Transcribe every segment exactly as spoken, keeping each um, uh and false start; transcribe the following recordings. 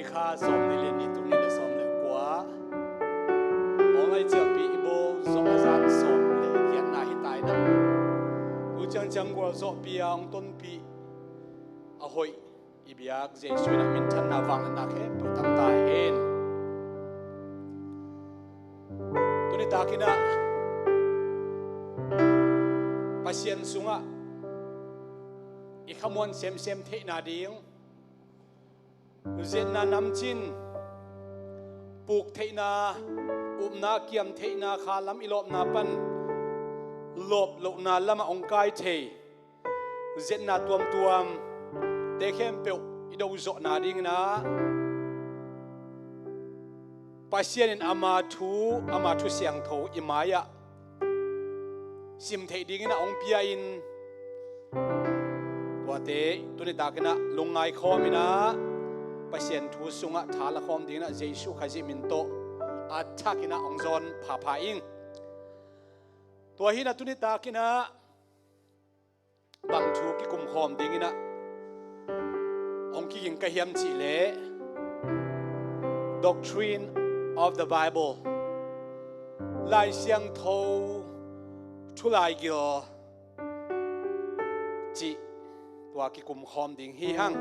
Kha sawm nih le nih, tul nih le sawm le kua. Online cialpi i bawl zawh a zan sawm le giatna hi ta in ah, tu ciangciang gualzawhpi a hong tonpih a hoih i biak Jesuh in ah minthanna vangliatna khempeuh tang ta hen. Tuni takin ah Pasian sungah i khamuan semsem theihna ding, ziatna namcin, puk theihna, upna kiam theihna, kha lam i lawpna pan lawp lohna lamah hong kai thei ziatna tuamtuam te khempeuh i do zawhna dingin ah, Pasian in ama thu, ama thu siangtho i mai-ah sim theih dingin ah hong pia in, tuate tuni takin ah lungngai khawm in ah, Pasian thu sungah tha la khawm dingin ah Jesuh Khazih min tawh a thakin ah hong zawn phapha ing. Tua hi in ah tuni takin ah bang thu kikum khawm dingin ah hong kiging ka hiam cih leh, Doctrine of the Bible, Lai Siangtho thu laigil cih tua kikum khawm ding hi hang.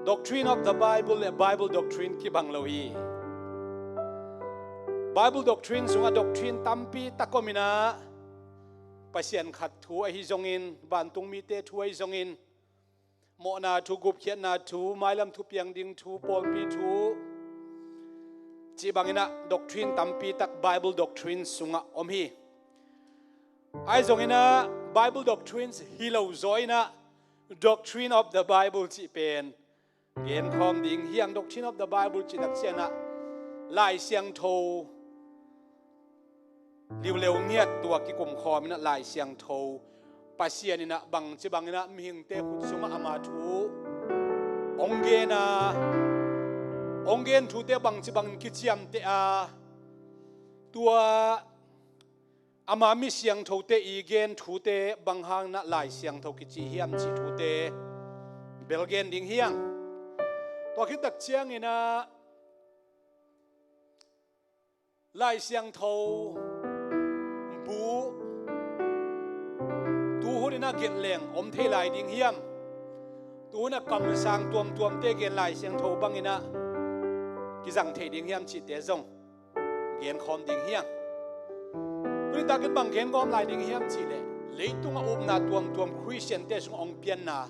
Doctrine of the Bible le Bible doctrine kibang lo hi. Bible doctrine sungah doctrine tampi tak om in ah, Pasian khat thu ahi zongin, vantung mite thu ahi zongin, mawhna thu, gupkhiatna thu, mailam thupiang ding thu, pawlpi thu cih bangin ah doctrine tampi tak Bible doctrine sungah om hi. Ahi zongin ah Bible doctrines hi lo zaw in ah, Doctrine of the Bible cih pen gen khawm ding hi hang. Doctrine of the Bible cih tak ciangin ah Lai Siangtho liuleu ngiat tua kikum khawm in ah, Lai Siangtho, Pasian in ah bangci bangin ah mihingte khut sungah ama thu hong gen a, hong gen thute bangci bangin kiciamteh a, tua ama mi siangthote i gen thute bang hangin ah Lai Siangtho kici hiam cih thute bel gen ding hi hang. Tua khit tak ciangin ah Lai Siangtho bu tuhun in ah gelh leng om thei lai ding hiam? Tuhun ah kamsang tuamtuamte gen Lai Siangtho bangin ah kizang thei ding hiam cihte zong gen khawm ding hi hang. Tuni takin bang gen khawm lai ding hiam cih leh, leitungah upna tuamtuam Khristiante sungah hong pianna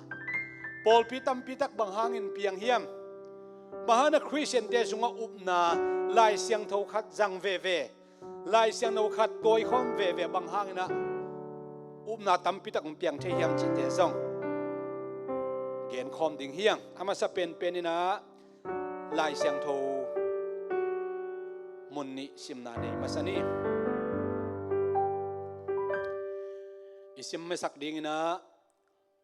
pawlpi tampi tak bang hangin piang hiam? Bang hangin ah Khristiante sungah upna, Lai Siangtho khat zang veve, Lai Siangtho khat tawikhawm veve bang hangin ah upna tampi tak hong piang thei hiam cihte zong gen khawm ding hi hang. A masa penpen in ah Lai Siangtho mun nih simna nei masa ni. I sim masak dingin ah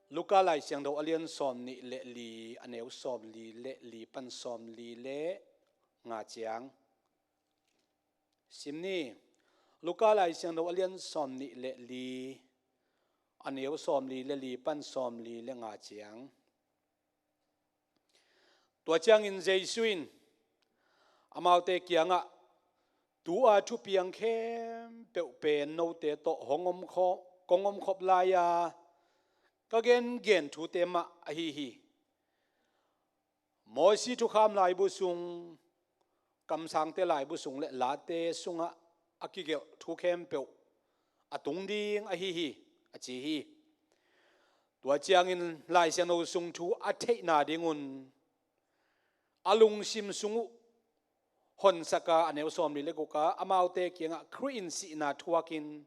Luka Lai Siangtho a lian sawm nih le li, a neu sawm li le li pan sawm li le nga ciang sim ni. Luka Lai Siangtho a lian sawm nih le li, a neu sawm li le li pan sawm li le nga ciang. Tua ciangin Jesuh in amaute kiangah, "Tu-a thupiang khempeuh pen note tawh hong om kho-, kong om khop lai-a ka gengen thute mah ahi hi. Moses thukham laibu sung, kamsangte laibu sung le Late sungah a kigelh thu khempeuh a tung ding ahi hi," a ci hi. Tua ciangin Lai Siangtho sung thu a theihna dingun a lungsim sung uh honsak a, a neu sawm li le guk ah amaute kiangah, "Khrih in sihna thuakin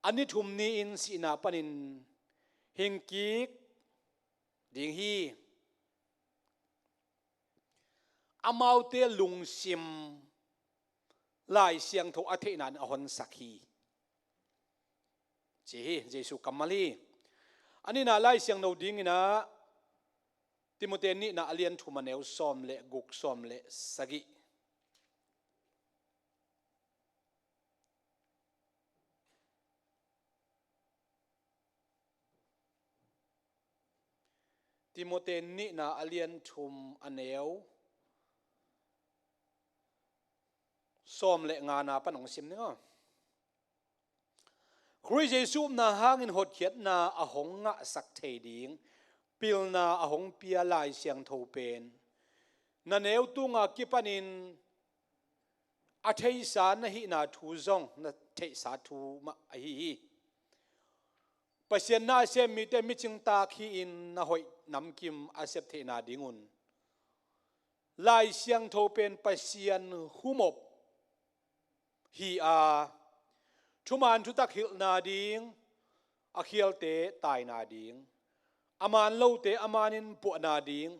a ni thum ni-in sihna panin hingkik ding hi." Amaute lungsim Lai Siangtho a theihna in a honsak hi, ci hi. Jesuh kammal hi. A nihna Lai Siangtho dingin ah Timote nihna a lian thum, a neu sawm le guk, sawm le sagih. Timote nihna a lian thum a neu sawm le ngana pan hong sim ning aw. Khrih Jesuh upna hangin hotkhiatna a hong ngahsak thei ding pilna a hong pia Lai Siangtho pen na neu tunga kipanin a theihsa na hihna thu zong na theihsa thu mah ahi hi. Pasian na a sem mite micing taak hi-in na hoih namkim a sep theihna dingun Lai Siangtho pen Pasian humop hi a, thuman thutak hilhna ding, a khialte taina ding, a man lote a manin puahna ding,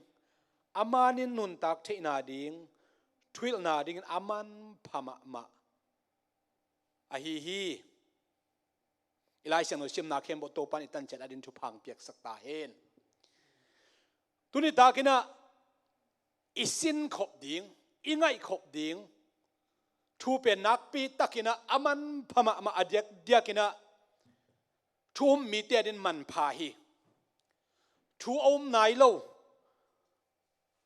a manin nuntak theihna ding, thuhilhna dingin a manpha mahmah ahi hi. I Lai Siangtho simna khempeuh Topan i tanciat adin thupha hong piaksak ta hen. Tuni takinah i sinkhop ding, i ngaihkhop ding thu pen nakpi takinah a manpha mahmah a diakdiakinah thu um mite adin manpha hi. Thu a um nai lo,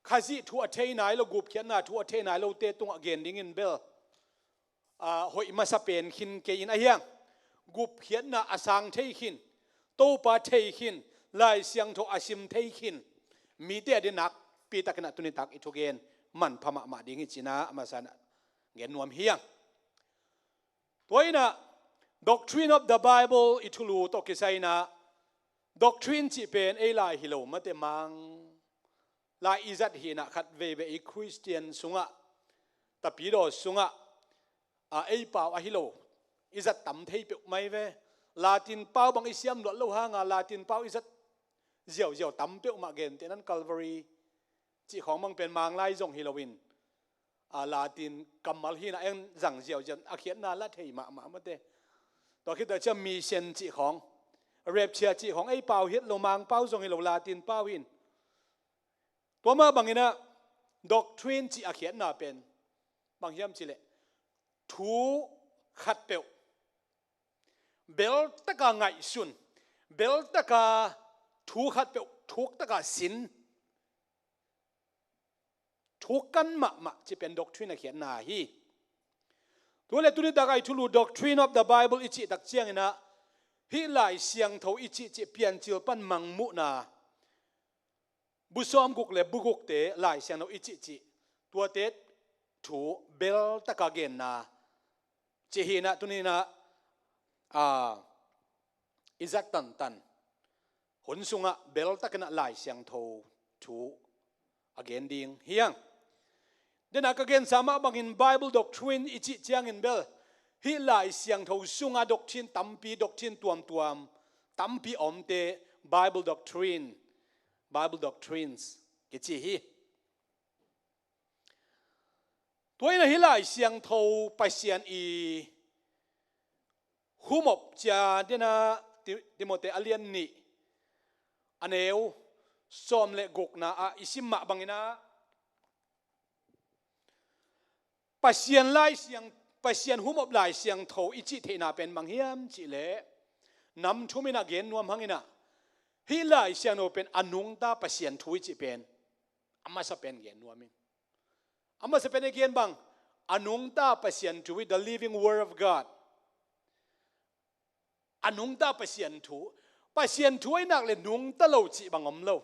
Khazih thu a thei nai lo, gupkhiatna thu a thei nai lote tungah gen dingin bel, aa, hoih masa pen khin kei in ahiang, gupkhiatna a sang thei khin, Topa thei khin, Lai Siangtho a sim thei khin mite adin nakpi takinah tuni tak i thugen manpha mahmah ding hi cinah a masa inah gen nuam hiang. Tua inah Doctrine of the Bible i thulu tawh kisai inah doctrine cih pen ei lai hi lo mate, Mang lai i zat hi inah khat veivei i Khristian sungah, tapidaw sungah, a, ei pau ahi lo i zat tam thei peuhmah hi ve. Latin pau bang i siam luat lo hanga Latin pau i zat ziauziau tam peuhmah, gentehnan Calvary cih khawng bang pen Mang lai zong hi loin, a, Latin kammal hi inah en zang ziauziau, a khiatna la thei mahmah mate. Tua khit a ciah mission cih khawng, rapture cih khawng ei pau hi lo, Mang pau zong hi lo, Latin pau hi in. Tua mah banginah doctrine cih a khiatna pen bang hiam cih leh thu khatpeuh beltaka ngaihsun, beltaka thu khatpeuh thuktaka sin, thuk kan mahmah cih pen doctrine a khiatna hi. Tua le tuni taka i thulu Doctrine of the Bible i cih tak cianginah hih Lai Siangtho i cihcih Piancil pan Mangmuhna bu sawmguk le bu gukte Lai Siangtho i cihcih tuate thu beltaka genna cih hi inah tuni inah, a, i zat tantan hun sungah beltakinah Lai Siangtho thu a gen ding hiang. Dena ka gensa mah bangin Bible doctrine i cih ciangin bel hih Lai Siangtho sunga doctrine tampi, doctrine tuamtuam tampi a omte Bible doctrine, Bible doctrines kici hi. Tua inah hih Lai Siangtho Pasian i humop cia dena Ti-, Timote a lian nih a neu sawm le gukna ah i sim mah banginah Pasian Lai Siang, Pasian humop Lai Siangtho i cih theihna pen bang hiam cih leh nam thum inah gen nuam hanginah hih Lai Siangtho pen a nungta Pasian thu i cih pen a masa pen gen nuam in. A masa pen i gen bang, a nungta Pasian thu hi, the living word of God. A nungta Pasian thu, Pasian thu ahi nak le nungta lo cih bang om lo.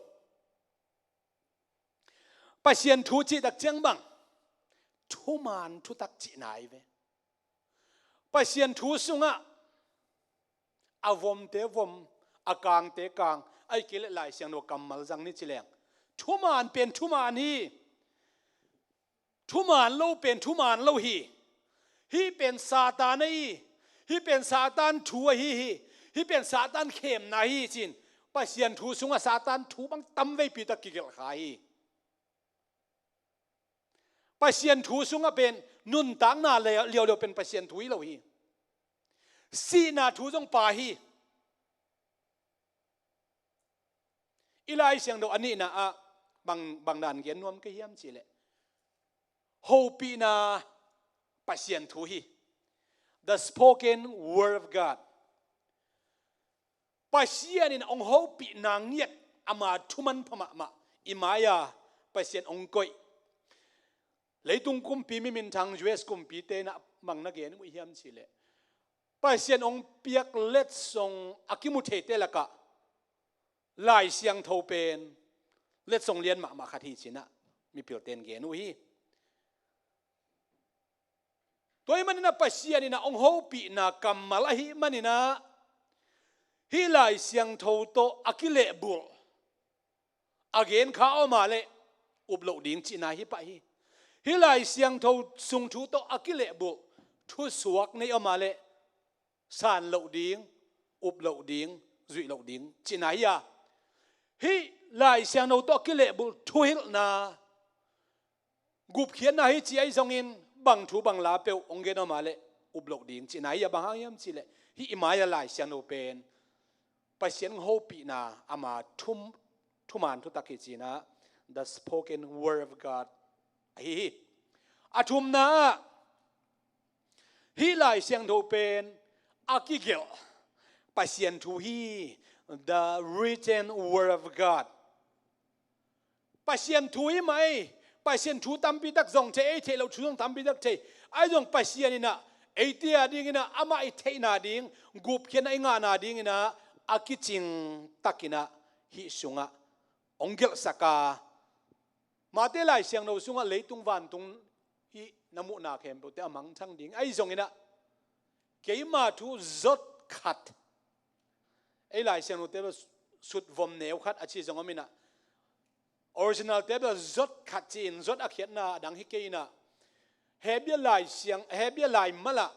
Pasian thu cih tak ciang bang, thuman thutak cihna hi ve. Pasian thu sungah a vomte vom, a kangte kang, ahih kei leh Lai Siangtho kammal zang ni ci leng, thuman pen thuman hi. Thuman lo pen thuman lo hi. Hih pen Satan ahi hi. Hih pen Satan thu ahi hi. Hih pen Satan khemna ahi hi ci-in Pasian thu sungah Satan thu bang tamveipi tak kigelh kha hi. Pasian thu sungah pen nuntakna le-, liauliau pen Pasian thu hi lo hi. Sihna thu zong pha hi. I Lai Siangtho a nihna ah bang, bang dan gen nuam ka hiam cih leh hopihna Pasian thu hi. The spoken word of God. Pasian in hong hopihna ngiat ama thuman pha mahmah i mai-a Pasian hong koih. Leitung kumpi mi minthang U S kumpite in ah bang na gen uh hiam cih leh, Pasian hong piak letsong a kimu theite lakah Lai Siangtho pen letsong lian mahmah khat hi ci-in ah mipilte in gen uh hi. Tua ahih manin ah Pasian in ah hong hopihna kammal ahih manin ah hih Lai Siangtho tawh a kilehbulh a gen kha om a leh up loh ding cihna hi pah hi. Hih Lai Siangtho sung thu tawh a kilehbulh thusuak nei om a leh san loh ding, up loh ding, zuih loh ding cihna hi a, hih Lai Siangtho tawh a kilehbulh thuhilhna gupkhiatna hi ci ahi zongin bang thu bang la peuh hong gen om a leh up loh ding cihna hi a, bang hang hiam cih leh hih i mai-a Lai Siangtho pen Pasian hopihna ama thum, thuman thutak hi ci-in ah, the spoken word of God ahi hi. A thumna ah hih Lai Siangtho pen a kigelh Pasian thu hi, the written word of God. Pasian thu hi mah ei, Pasian thu tampi tak zong thei, ei theih loh thu zong tampi tak thei. Ahi zong Pasian in ah eite a dingin ah amah i theihna ding, gupkhiatna i ngahna dingin ah a kicing takin ah hih sungah hong gelhsak a, Mate Lai Siangtho sungah leitung vantung hih na muhna khempeuhte a mangthang ding ahi zongin ah, keima thu zot khat, ei Lai Siangtho te bel sutvom neu khat a ci zong om in ah, original te bel zot khat ci-in zot a khiatna a dang hi kei in ah, Hebia Lai Siang, Hebia Lai mal ah,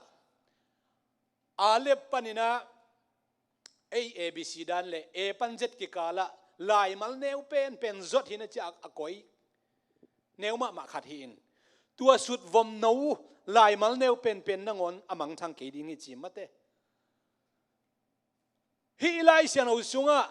a leh panin ah, ei A B C dan le A pan Z kikal ah laimal neu penpen zot hi na ci a, a koi neu mahmah khat hi in, tua sutvom no laimal neu penpen nangawn a mangthang kei ding hi ci mate. Hih i Lai Siangtho sungah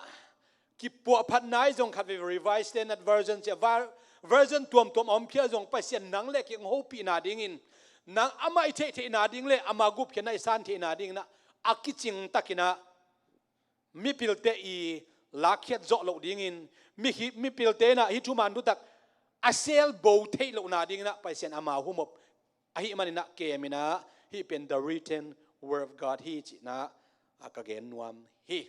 kipuahphatna ahi zong khat vei Revised Standard Version ci a, ver-, version tuamtuam a om phial zong Pasian nang le kei hong hopihna dingin, nang amah i theihtheihna ding le ama gupkhiatna i san theihna dingin ah a kicing takin ah mipilte i lakkhiat zawh loh dingin, mi hi, mipilte in ah hih thuman thutak a sel bo theih lohna dingin ah Pasian ama humop ahih manin ah kem in ah hih pen the written word of God hi cihna a ka gen nuam hi.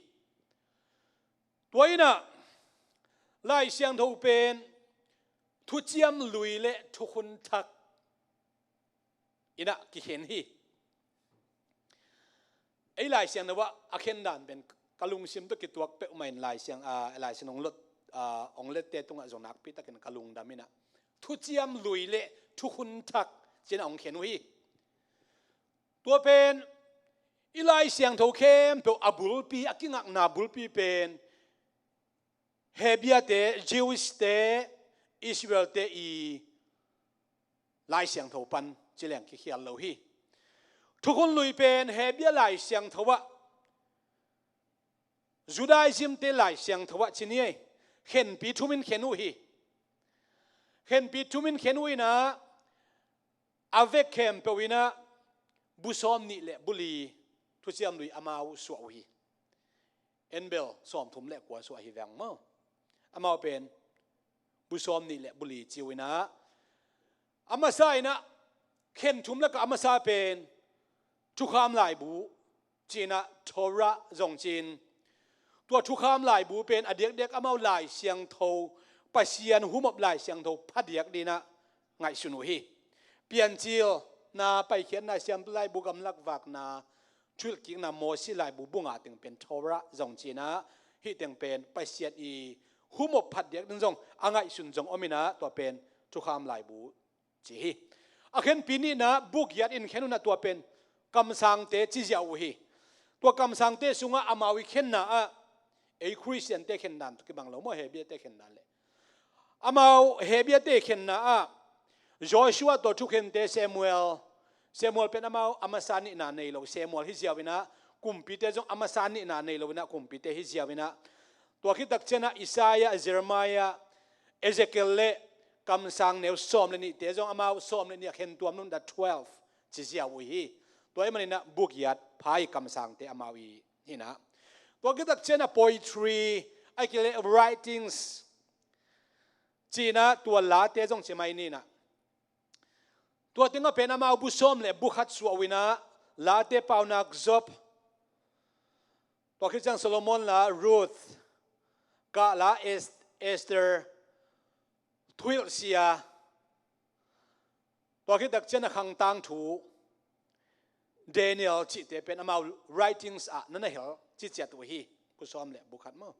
Tua in ah Lai Siangtho pen thuciam lui le thukhun thak in ah kikhen hi. Ei Lai Siangtho ah a khen dan pen ka lungsim tawh kituak peuhmah in Lai Siang, a, Lai Siangtho hong lot, a, hong lette tungah zong nakpi takin ka lungdam in ah thuciam lui le thukhun thak ci-in ah hong khen uh hi. Tua pen i Lai Siangtho khempeuh a bulpi, a kingakna bulpi pen Hebia te, Jewish te, Israel te i Lai Siangtho pan ci leng kikhial lo hi. Thukhun lui pen Hebia Lai Siangtho ah, Judaism te Lai Siangtho ah ci ni ei, khenpi thum in khen uh hi. Khenpi thum in khen uh in ah, a vek khempeuh in ah bu sawm nih le bu li thuciam lui amau suah uh hi. En bel sawmthum le kua suah hi veng maw. Amau pen bu sawm nih le bu li ci uh in ah, a masa in ah, khen thum lakah a masa pen thukham laibu ci-in ah Torah zong ci-in, tua thukham laibu pen a diakdiak amau Lai Siangtho, Pasian humop Lai Siangtho phadiak dingin ah ngaihsun uh hi. Piancilna, Paikhiatna, Siampi Laibu, Gamlak Vakna, Thuhilhkikna, Mosi Laibu, bu nga teng pen Torah zong ci-in ah, hih teng pen Pasian i humop phadiak ding zong a ngaihsun zong om in ah, tua pen thukham laibu ci hi. A khenpi nihna, bu giat in khen uh in ah, tua pen kamsangte ci ziau uh hi. Tua kamsangte sungah amau i khenna ah, ei Khristiante khen dan tawh kibang lo maw, Hebiate khen dan le. Amau Hebiate khenna ah Joshua tawh thukhente, Samuel, Samuel pen amau a masa nihna nei lo Samuel hi ziau in ah, kumpite zong a masa nihna nei lo in ah kumpite hi ziau in ah, tua khit tak ciangin ah Isaiah, Jeremiah, Ezekiel le kamsang neu sawm le nihte zong amau sawm le nih a khen tuam nung, the twelve ci ziau uh hi. Tua ahih manin ah bu giat pha hi kamsangte amau i hi in ah. Tua khit tak ciangin ah poetry, a kile writings, ci-in ah tua late zong ci mai ni-in ah. Tua teng ah pen amau bu sawm le bu khat suah uh in ah, Late Paunak, Job, tua khit ciang Solomon La, Ruth, Kah La, Es-, Esther, Thuhilhsia, tua khit tak ciang a Khang Tangthu, Daniel cihte pen amau writings ah na na hel ci ciat uh hi. Bu sawm le bu khat maw.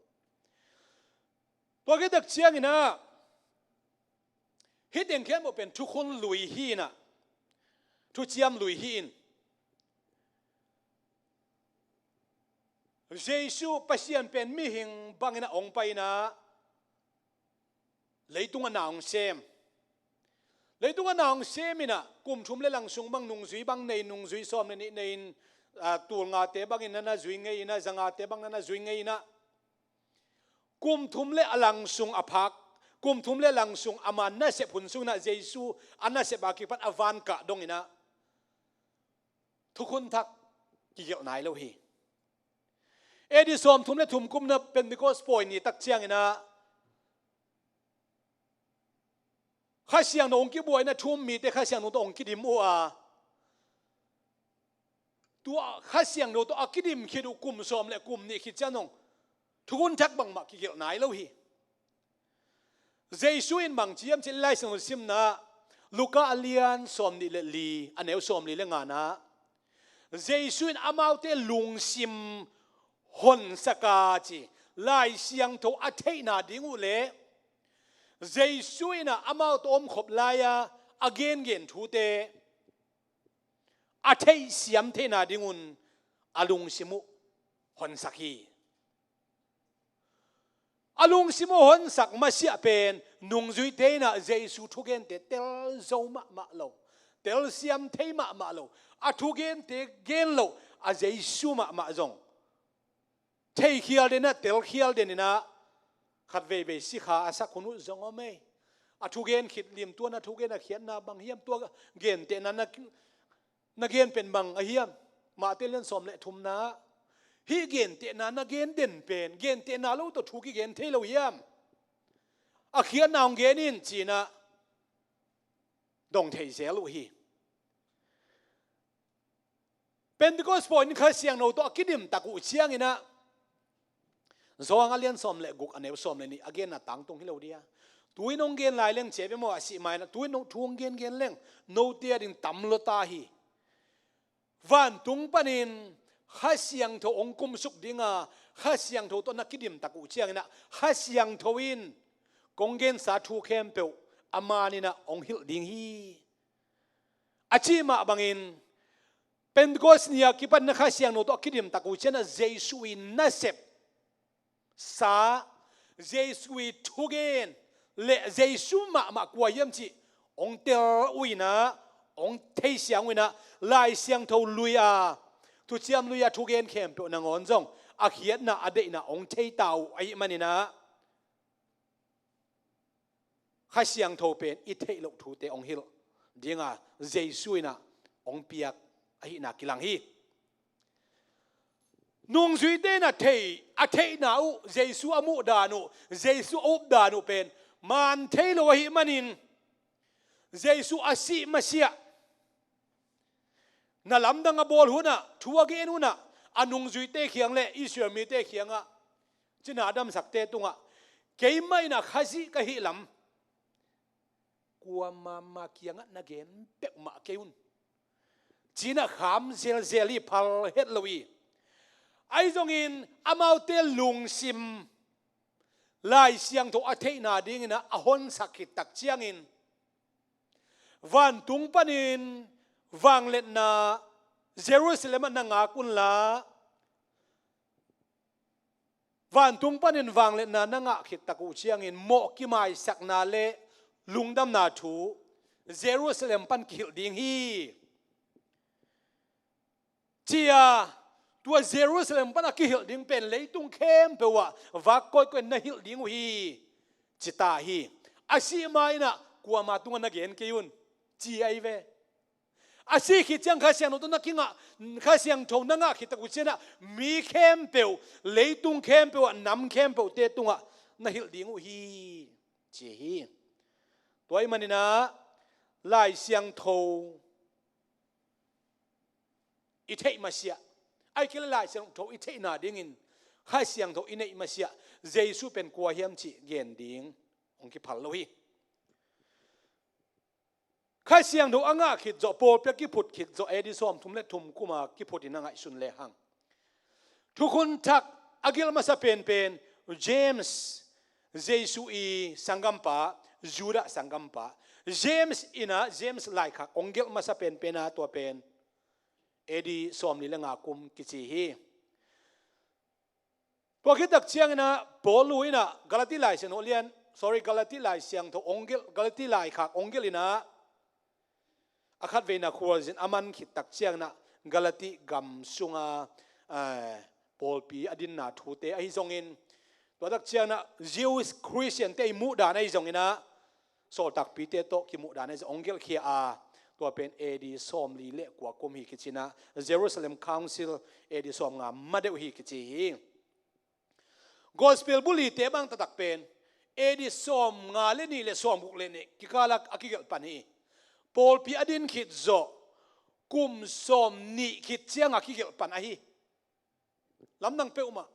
Tua khit tak ciangin ah, hih teng khempeuh pen thukhun lui hi-in ah, thuciam lui hi-in, Jesu Pasian pen mihing bangin ah hong pai-in ah, leitung ah na hong sem. Leitung ah na hong sem in ah, kum thum le lang sung bang nungzui bang nei, nungzui sawm le nih nei-in, ah, tul ngate bangin na na zui ngei in ah, za ngate bang na na zui ngei in ah, kum thum le a lang sung a phak, kum thum le lang sung ama nasep hun sungin ah Jesu a nasep a kipan a van kah dongin ah, thukhun thak kigelh nai lo hi. A D sawm thum le thum kumna Pentecost pawi ni tak ciangin ah, Kha Siangtho hong kibuaina thu-um mite Kha Siangtho tawh hong kidim uh a, tua Kha Siangtho tawh a kidim khit uh kum sawm le kum nih khit ciang zong thukhun thak bangmah kigelh nai lo hi. Jesu in bang ci hiam cih leh Lai Siangtho simna, Luka a lian sawm nih le li, a neu sawm li le nga-na, Jesu in amaute lungsim honsak a ci, Lai Siangtho a theihna ding uh le Jesu in ah amau tawh omkhop lai-a a gengen thute a theihsiam theihna dingun a lungsim uh honsak hi. A lungsim uh honsak masiah pen nungzuite in ah Jesu thugente tel zo mahmah lo, telsiam thei mahmah lo, a thugente gen loh a Jesu mahmah zong theikhial den ah, telkhial den in ah, khat veivei sikha a sak hun uh zong om ei. A thugen khit lim, tua na thugen a khiatna bang hiam, tua gentehna na, na gen pen bang a hiam? Matthai lian sawm le thumna, hih gentehna na gen den pen, gentehna lo tawh thu kigen thei lo hiam? A khiatna hong gen in ci-in ah dong thei zel uh hi. Pentecost pawi ni Kha Siangtho tawh a kidim tak uh ciangin ah, Johan a lian sawm le guk a neu sawm le nih a genna tangtung hi lo dia. Tu-in hong gen lai leng ci ve maw, a sih ma-in ah, tu-in hong, thu hong gengen leng note a ding tam lua ta hi. Vantung panin Kha Siangtho hong kumsuk ding a, Kha Siangtho tawh na kidim tak uh ciangin ah, Kha Siangtho in kong gensa thu khempeuh a man in ah hong hilh ding hi, a cih mah bangin, Pentecost ni-a kipan na Kha Siangtho tawh a kidim tak uh ciangin ah Jesu i nasep sa, Jesu i thugen le Jesu mahmah kua hiam cih hong tel uh in ah, hong theisiang uh in ah, Lai Siangtho lui-a, thuciam lui-a thugen khempeuh nangawn zong a khiatna, a deihna hong thei ta uh ahih manin ah, Kha Siangtho pen i theih loh thute hong hilh ding a, Jesu in ah hong piak ahihna kilang hi. Nungzuite in ah thei, a theihna uh, Jesu a muh dan uh, Jesu a up dan uh pen man thei lo ahih manin, Jesu a sih masiah na lamdang a bawl hun ah, thu a gen hun ah, a nungzuite kiang le Israel mite kiangah, cina damsakte tungah, keimah in ah Khazih ka hih lam kuamah mah kiangah na gen peuhmah kei un, ci-in ah kham zelzel hi, phal het lo hi. Ahi zongin amaute lungsim Lai Siangtho a theihna dingin ah a honsak khit tak ciangin, vantung panin vangliatna Jerusalem ah na ngak unla, vantung panin vangliatna na ngah khit tak uh ciangin mawh kimaisakna le lungdamna thu Jerusalem pan kihilh ding hi, ci-a, tua Jerusalem pan a kihilh ding pen leitung khempeuh ah vak kawikawi in na hilh ding uh hi, ci ta hi. A sih ma-in ah kuamah tungah na gen kei un, ci ahi ve. A sih khit ciang Kha Siangtho tawh na kingah, Kha Siangtho na ngah khit tak uh ciangin ah mi khempeuh, leitung khempeuh ah, nam khempeuhte tungah na hilh ding uh hi, ci hi. Tua ahih manin ah Lai Siangtho i theih masiah, ahih kei leh Lai Siangtho i theihna dingin Kha Siangtho i neih masiah Jesu pen kua hiam cih gen ding hong kiphal lo hi. Kha Siangtho a ngah khit zawh, pawlpi a kiphut khit zawh, A D sawmthum le thum kum a kiphut in a ngaihsun lehang, Thukhun Thak a gelh masa penpen James, Jesu i sanggampa, Judah sanggampa, James in ah, James laikhak hong gelh masa penpen a, tua pen A D sawmli le nga kum kici hi. Tua khit tak ciangin ah Paul in ah Galati Lai Siangtho lian, sorry, Galati Lai Siangtho hong gelh, Galati laikhak hong gelh in ah, a khatveina khualzin a man khit tak ciangin ah Galati gam sunga, eh, pawlpi a dinna thute ahi zongin, tua tak ciangin ah Jewish Christian-te i muhdan ahi zongin ah, sawltakpite tawh kimuhdan ahi zong hong gelhkhia a, tua pen A D sawmli le kua kum hi kici in ah, Jerusalem Council A D sawmnga ma deuh hi kici hi. Gospel bulhite bang taktak pen A D sawmnga le nih le sawmguk le nih kikal ah a kigelh pan hi. Pawlpi a din khit zawh kum sawmnih khit ciang a kigelh pan ahi. Lamdang peuhmah.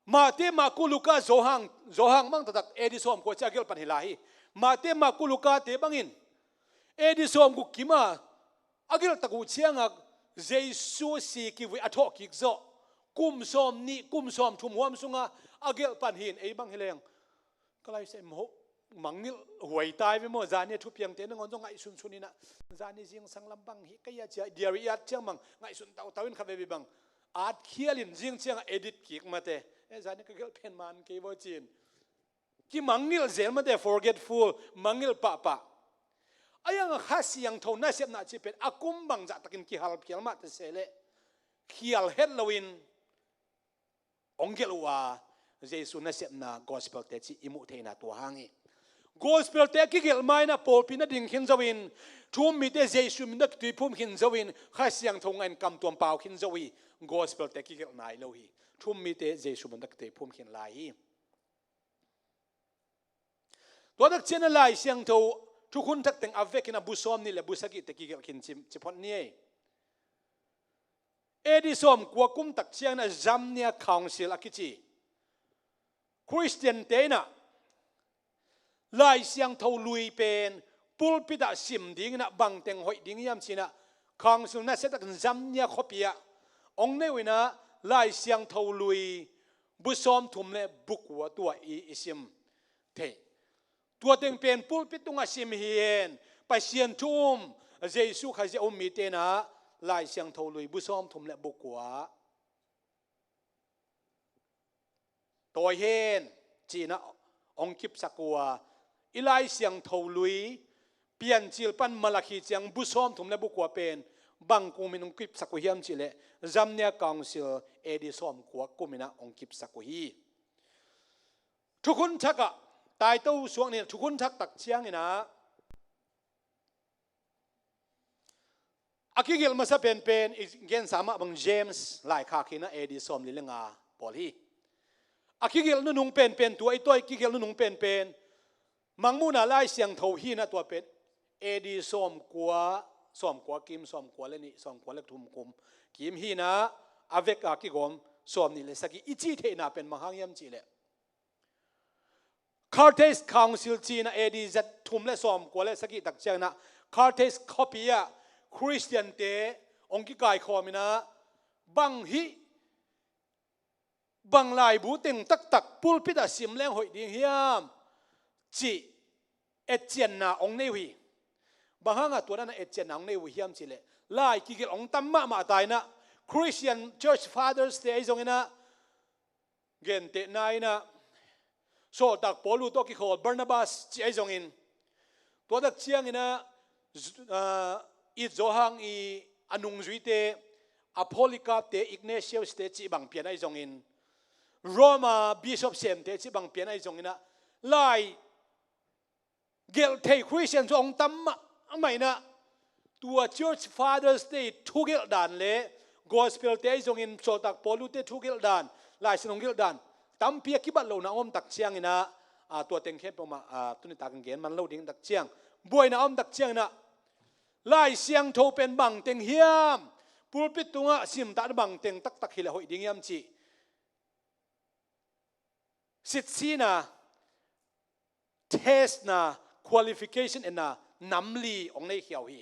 Mate, Marku, Luka, Johan, Johan bang taktak A D sawmkua ciang a gelh pan hi lai hi. Mate, Marku, Luka-te bangin A D sawmguk kim a a gelh tak uh ciangah Jesu si kivui a thawh kik zawh kum sawmnih, kum sawmthum huam sunga a gelh pan hi in, ei bang hi leng ka lai sem ho mangngilh huai tai ve maw, zani a thupiangte nangawn zong ngaihsunsun in ah, zani zingsang lam bang hi kei a cia diary i at ciang bang ngaihsun tautau in khat veve bang at khial in zing ciangah edit kik mate, eh, zani ka gelh pen man kei vaw ci-in kimangngilh zel mate, forgetful, mangngilh pahpah. A iang a Kha Siangtho nasepna cih pen a kum bangzah takin kihal phial mah ta se leh khial het loin hong gelh uh a, Jesu nasepna gospel-te cih i muh theihna tua hang hi. Gospel-te a kigelh ma-in ah pawlpi na ding khin zo in, thu-um mite Jesu min tawh kituiphum khin zo in, Kha Siangtho ngah in kamtuam pau khin zo hi. Gospel-te kigelh nai lo hi. Thu-um mite Jesu min tawh kituiphum khin lai hi. Tua tak ciangin ah Lai Siangtho Thukhun Thak teng a vekin ah bu sawmnih le bu sagihte kigelh khin ci, ci phot ni ei. A D sawmkua kum tak ciangin ah Jamnia Council a kici Khristian-te in ah Lai Siangtho lui pen pulpit ah sim dingin ah bangteng hoih ding hiam ci-in ah council nasia takin Jamnia khuapi ah hong nei uh in ah Lai Siangtho lui bu sawmthum le bu kua tua i, i sim thei. Tua teng pen pulpit tungah sim hi hen. Pasian thu-um, Jesu Khazih a um mite in ah Lai Siangtho lui bu sawmthum le bu kua tawi hen ci-in ah hong kipsak uh a, i Lai Siangtho lui Piancil pan Malakhi ciang bu sawmthum le bu kua pen bang kumin hong kipsak uh hiam cih leh Jamnia Council A D sawmkua kumin ah hong kipsak uh hi. Thukhun Thak ah taito suak ni, Thukhun Thak tak ciangin ah a kigelh masa penpen i gensa mah bang James laikhak hi in ah A D sawmli le nga pawl hi. A kigelh nunung penpen, tua i tua i kigelh nunung penpen Mangmuhna Lai Siangtho hi in ah tua pen A D sawmkua, sawmkua kim, sawmkua le nih, sawmkua le thum kum kim hi in ah a vek a kigawm sawmnih le sagih i cih theihna pen bang hang hiam cih leh Carthage Council ci-in ah A D za thum le sawmkua le sagih tak ciangin ah Carthage khuapi ah Khristian-te hong kikaikhawm in ah bang hih, bang laibu teng taktak pulpit ah sim leng hoih ding hiam cih etcianna hong nei uh hi. Bang hangah tua dan a etcianna hong nei uh hiam cih leh lai kigelh hong tam mahmah ta in ah Christian Church Fathers-te ahi zongin ah gentehna in ah sawltak Paulu tawh kikhawl Barnabas cih ahi zongin, tua tak ciangin ah, ah, It Zo Hang i a nungzuite, a Polycarp-te, Ignatius-te cih bang pian ahi zongin, Roma Bishop semte cih bang pian ahi zongin ah lai gelh thei Khristian zong hong tam mahmah in ah Tua Church Fathers te i thugelh dan le Gospel te ahi zongin Sawltak Paulu te thugelh dan, Lai Siangtho gelh dan tampi a kibat lohna om tak ciangin ah, tua teng khempeuh mah tuni takin gen man lo ding tak ciang, buaina om tak ciangin ah Lai Siangtho pen bang teng hiam, pulpit tungah simtak bang teng taktak hileh hoih ding hiam cih sitsina, testna, qualification enna nam li hong nei khia uh hi.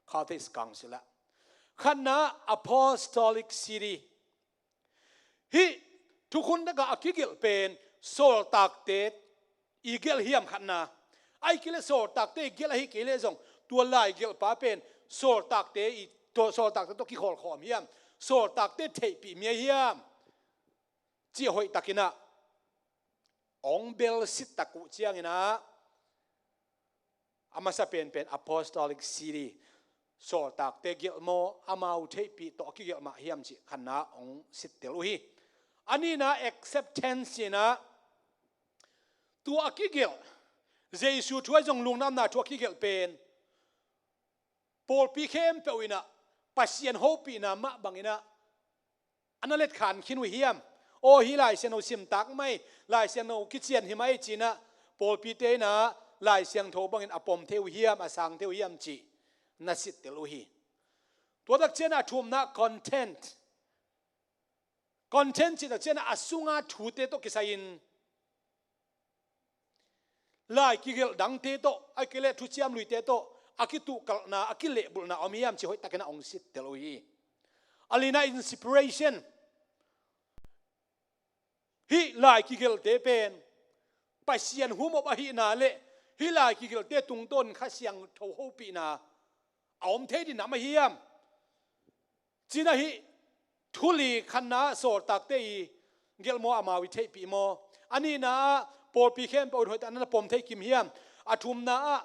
Carthage Council ah khatna, Apostolic See. Hih thukhun takah a kigelh pen sawltakte i gelh hiam khatna, ahih kei leh sawltakte i gelh ahih kei leh zong tua lai gelhpa pen sawltakte i, sawltakte tawh kikholkhawm hiam, sawltakte theihpih mi ahi hiam cih hoih takin ah hong belsit tak uh ciangin ah, a masa penpen Apostolic See, sawltakte gelh maw, amau theihpih tawh a kigelh mah hiam cih khatna hong sittel uh hi. A nihna, acceptance in ah tua a kigelh, Jesu thu ahi zong lungdamna thu a kigelh pen pawlpi khempeuh in ah Pasian hopihna mah bangin ah a na letkhan khin uh hiam? Aw, hih Lai Siangtho simtak mai, Lai Siangtho kician hi mai ci-in ah pawlpite in ah Lai Siangtho bangin a pom thei uh hiam, a sang thei uh hiam cih na sittel uh hi. Tua tak ciangin ah a thumna, content. Content cih tak ciangin ah a sunga thute tawh kisai-in lai kigelh dangte tawh, ahih kei leh thuciam luite tawh a kituhkalhna, a kilehbulhna om hiam cih hoih takin ah hong sittel uh hi. A lina, inspiration. Hih lai kigelhte pen Pasian humop ahihna le hih lai kigelhte tungtawn Kha Siangtho hopihna a om thei ding nam ahi hiam? Ci-in ah hih thu li, khatna ah sawltakte i gelh maw, amau i theihpih maw? A nihna ah pawlpi khempeuh in hoih takin na pom thei kim hiam? A thumna ah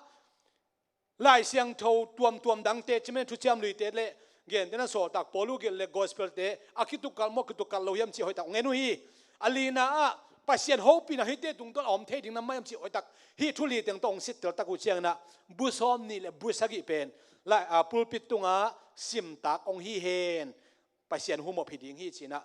Lai Siangtho tuamtuam dangte, cih pen thuciam luite le gentehna sawltak Paulu gelh le Gospel te a kituhkalh maw, kituhkalh lo hiam cih hoih tak hong en uh hi. A lina ah Pasian hopihna hihte tungtawn a om thei ding nam mah hiam cih hoih tak hih thu li teng tawh hong sittel tak uh ciangin ah bu sawmnih le bu sagih pen lai, a, pulpit tungah simtak hong hi hen, Pasian humop hi ding hi ci-in ah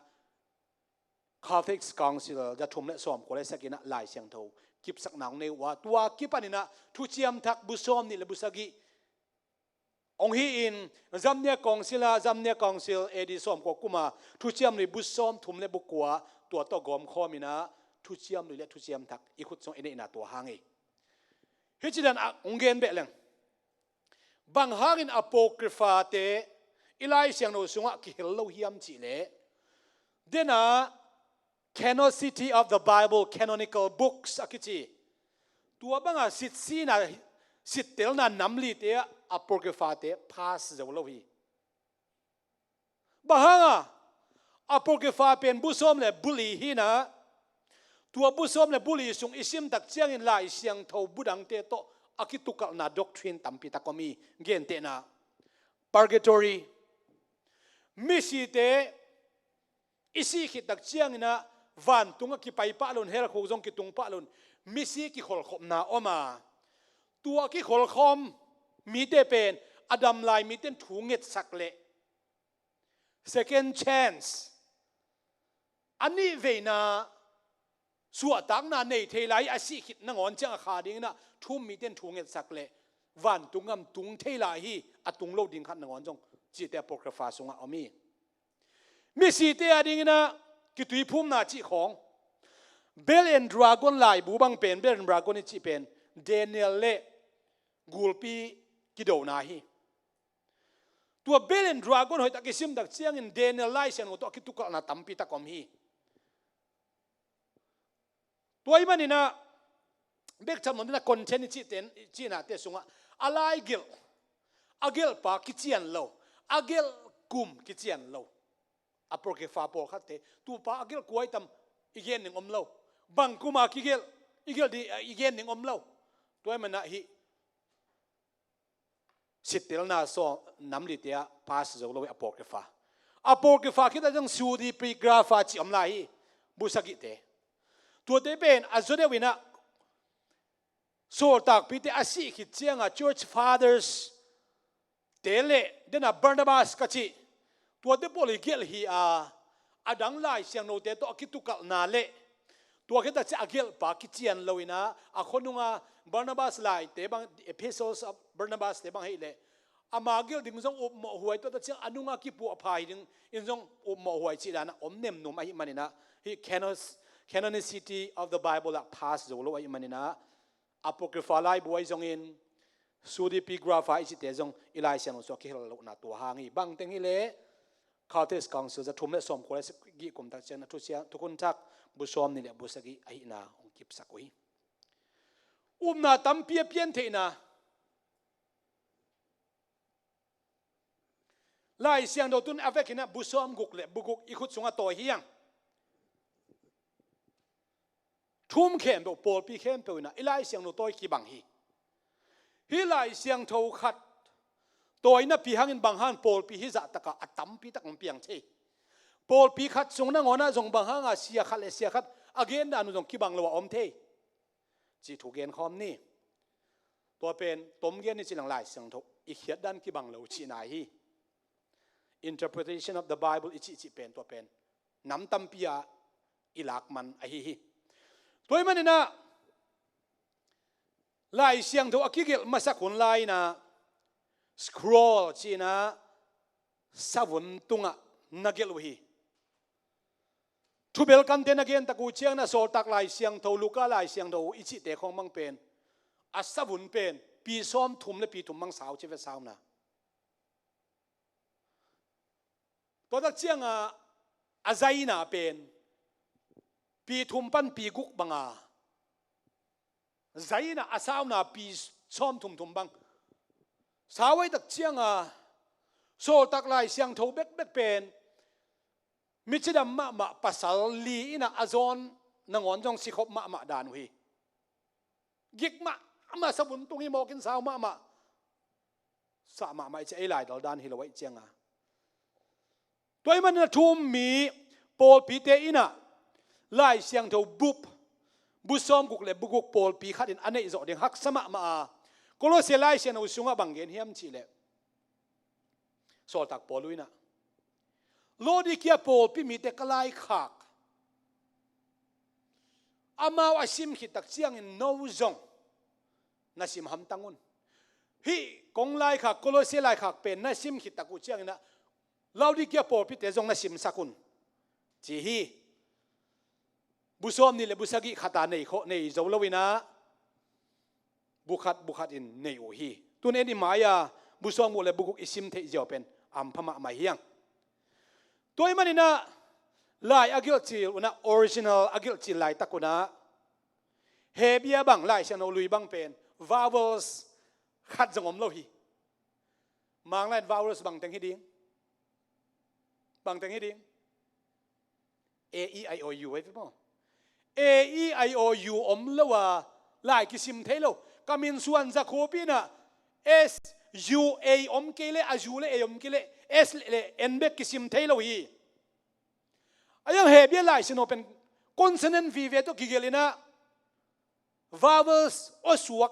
Carthage Council za thum le sawmkua le sagih in ah Lai Siangtho kipsakna hong nei uh a, tua kipanin ah thuciam thak bu sawmnih le bu sagih hong hi-in, Zamnia Council ah, Zamnia Council A D sawmkua kum a thuciam lui bu sawmthum le bu kua, tua tawh gawmkhawm in ah thuciam lui le thuciam thak i khut sungah i neihna tua hang hi. Hih ci dan ah hong gen beh leng, bang hangin Apocrypha te i Lai Siangtho sungah kihel lo hiam cih leh, den ah canonicity of the Bible, canonical books a kici, tua banga sitsina, sittelna nam lite ah Apocrypha te pass zo lo hi. Bang hanga? Apocrypha pen bu sawm le bu li hi-in ah, tua bu sawm le bu li sung i sim tak ciangin Lai Siangtho bu dangte tawh a kituhkalhna doctrine tampi tak om hi. Gentehna, purgatory, misite i sih khit tak ciangin ah vantungah kipai pah loin, hell khuk zong kitung pah loin, misi kikholhkhopna om a, tua kikholhkhawm mite pen a dam lai mite in thu ngetsak leh, second chance, a nih veina suahtakna nei thei lai hi, a sih khit nangawn ciang a kha dingin ah thu um mite in thu ngetsak leh vantung gam tung thei lai hi, a tung lo ding khat nangawn zong, cihte Apocrypha sungah om hi. Misite a dingin ah kituiphumna cih khawng, Bell and Dragon laibu bang pen, Bell and Dragon i cih pen Daniel le gulpi kidona hi. Tua Bell and Dragon hoih tak i sim tak ciangin Daniel Lai Siangtho tawh a kituhkalhna tampi tak om hi. Tua ahih manin ah bek tham lo ding a, content i cihte, i cihnate sungah a lai gelh, a gelhpa kician lo, a gelh kum kician lo. Apocrypha pawlkhatte, tua pa a gelh kua hi tam, i gen ding om lo. Bang kum a kigelh, i gelh ding, i gen ding om lo. Tua ahih manin ah hih sittelna sawm nam lite ah pass zo lo hi Apocrypha. Apocrypha khit a zong pseudepigrapha cih om lai hi, bu sagihte. Tuate pen a zaw deuh in ah sawltakpite a sih khit ciangah Church Fathers te le, dena Barnabas ka cih, tuate pawl i gelh hi a, a dang Lai Siangthote tawh a kitukalhna le tua khit a ciah a gelhpa kician lo in a, a khuanunga Barnabas laite bang, Epistles of Barnabas te bang hi leh ama gelh ding zong upmawh huai, tua ta ciang a nunga kipuah pha hi ding in zong upmawh huai cih dan a om nemnum ahih manin a, hih canos-, canonicity of the Bible ah pass zo lo ahih manin a, Apocrypha laibu ahi zongin, pseudepigrapha i cihte zong i Lai Siangtho sungah kihel lohna tua hang hi. Bangteng hi leh Cultes Council za thum le sawmkua le sagih kum tak ciangin a thusia-, thukhun thak bu sawmnih le bu sagih ahihna hong kipsak uh hi. Upna tampi a piantheihna Lai Siangtho tun a vekin a bu sawmguk le bu guk i khut sungah tawi hi hang. Thu-um khempeuh, pawlpi khempeuh in a i Lai Siangtho tawi kibang hi. Hih Lai Siangtho khat tawi napi hangin bang hang pawlpi hih zahtak a tampi tak hong piang thei. Pawlpi khat sung nangawn ah zong bang hanga sia khat le sia khat a gen dan uh zong kibang lo a om thei cih thu genkhawm ni. Tua pen tom gen ni ci leng Lai Siangtho i khiat dan kibang lo cihna hi. Interpretation of the Bible i cihcih pen tua pen nam tampi ah i lak man ahi hi. Tua ahih manin a Lai Siangtho a kigelh masak hun lai-in a scroll ci-in a savun tungah na gelh uh hi. Thubelkante na gen tak uh ciangin a Sawltak Lai Siangtho, Luka Lai Siangtho i cihte khawng bang pen a savun pen pi sawmthum le pi thum bang sau ci ve, sauna. Tua tak ciangin a zaina pen pi thum pan pi guk banga, zaina a sauna pi sawmthum thum bang. Sau ahih tak ciangin Sawltak Lai Siangtho bekbek pen mi cidam mahmah pasal li in a zawn nangawn zong sikhop mahmah dan uh hi. Gik mahmah, savun tung hi mawk in sau mahmah. Sah mahmah i ci a, ei laidal dan hi lo ahih ciangin. Tua ahih manin a thu-um mi pawlpite in a Lai Siangtho bup, bu sawmguk le bu guk pawlpi khat in a neih zawh ding haksa mahmah a, Kolose Lai Siangtho sungah bang gen hiam cih leh Sawltak Paul in a, Laodicea pawlpi mite ka laikhak, amau a sim khit tak ciangin no zong na sim hamtang un. Hih kong laikhak, Kolose laikhak pen na sim khit tak uh ciangin a Laodicea pawlpite zong na simsak un, ci hi. Bu sawmnih le bu sagih khat a nei khawh, nei zo lo in a bu khat bu khat in nei uh hi. Tun en i mai-a bu sawmguk le bu guk i sim theih ziau pen a hampha mahmah hi hang. Tua ahih manin a lai a gelhcil un a, original a gelhcil laitak un a Hebrew bang, Lai Siangtho lui bang pen vowels khat zong om lo hi. Mang lai-in vowels bangteng hi ding? Bangteng hi ding? A, E, I, O, U, ei ve maw? A, E, I, O, U om lo a lai kisim thei lo. Ka min suan Za Khup in a S, U, A om kei leh, a U le A om kei leh, S le, le N bek kisim thei lo hi. A yang Hebrew Lai Siangtho pen consonant vive tawh kigelh in a, vowels awsuak,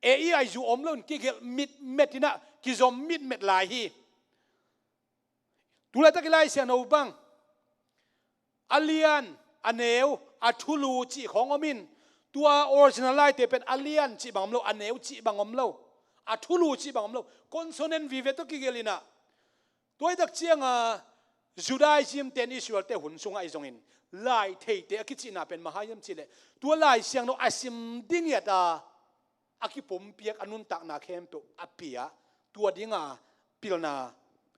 A, E, I, U om lo in kigelh mitmet in a, kizom mitmet lai hi. Tu laitak i Lai Siangtho bang a lian, a neu, a thulu cih khawng om in, tua original laite pen a lian cih bang om lo, a neu cih bang om lo, a thulu cih bang om lo, consonant vive tawh kigelh in a. Tua ahih tak ciangin Judaism ten Israel te hun sungah ahi zongin lai theite a kicihna pen bang hiam cih leh tua Lai Siangtho a sim ding i at a, a kipumpiak, a nuntakna khempeuh a pia, tua dinga pilna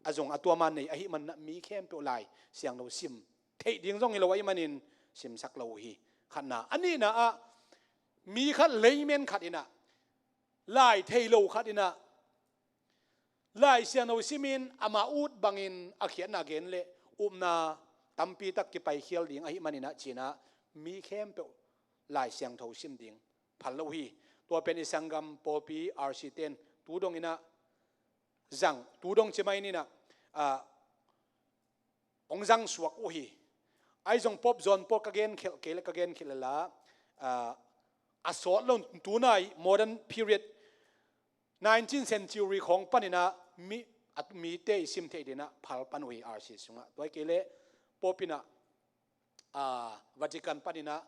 a zong a tuama nei ahih manin a mi khempeuh Lai Siangtho sim theih ding zong hi lo ahih manin simsak lo uh hi. Khatna. A nihna ah mi khat, layman khat in a, lai thei lo khat in a Lai Siangtho simin ama ut bangin a khiatna gen leh upna tampi tak kipaikhial ding ahih manin a ci-in a mi khempeuh Lai Siangtho sim ding phal lo uh hi. Tua pen i sanggam pawlpi R C ten tu dong in a zang, tu dong ci mai ni in a, ah, hong zang suak uh hi. Ahi zong Pope John Paul ka gen khelh kei leh, ka gen khelh leh la, ah, a sawt lo, tunai modern period nineteen century khawng paninah mi, a, mite i sim theih dinah phal pan uh hi R C sungah. Tua hi kei leh Pope inah, a, Vatican paninah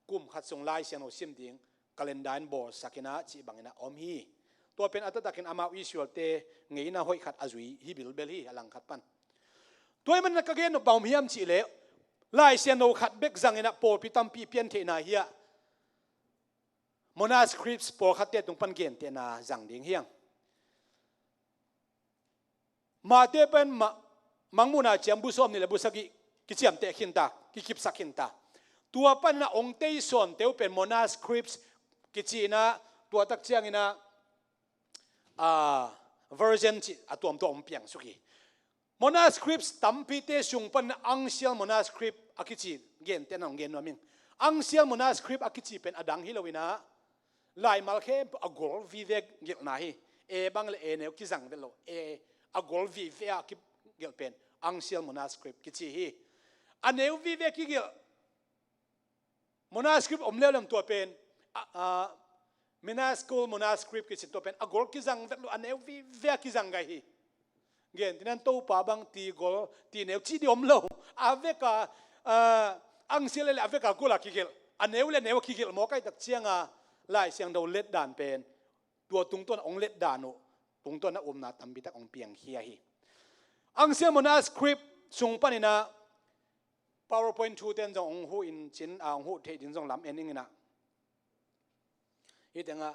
kum khat sung Lai Siangtho sim ding calendar in bawlsakinah cih banginah om hi. Tua pen a taktakin amau Israelte ngeina hoih khat a zui hi bilbel hi, a langkhat pan. Tua hi manah ka gen nop bang om hiam cihleh Lai Siangtho khat bek zanginah pawlpi tampi pian theihna hiah manuscripts pawlkhatte tung pan gentehna zang ding hiang. Mate pen ma-, Mangmuhna ciang bu sawm nih le bu sagih kiciamteh khinta, kikipsak khinta. Tua panah ong tei sawnte uh pen manuscripts kici inah, tua tak cianginah, a, version cih a tuamtuam ong piangsuk hi. Manuscripts tampite sung pan uncial manuscript a kici, gentehna ong gen nuam ing. Uncial manuscript a kici pen a dang hi loinah laimal khempeuh a gol vive gelhna hi. E bang le e neu kizang vet lo, e a gol vive a kigelh pen uncial manuscript kici hi. A neu vive kigelh manuscript om leuleu tua pen, a, a, minuscule manuscript kici, tua pen a gol kizang vet lo, a neu vive a kizang gai hi. Gentehna Topa bang ti gol ti neu cih ding om lo. A veka, a, uncial le a veka gol a kigelh, a neu le neu a kigelh mawk ahih tak cianga Lai Siangtho letdan pen tua tungtawn ong letdan uh tungtawn a upna tampi tak ong piangkhia hi. Uncial manuscript sung paninah PowerPoint thu ten zong ong huh in cin, a, ong huh theih ding zong lam en inginah. Hih tengah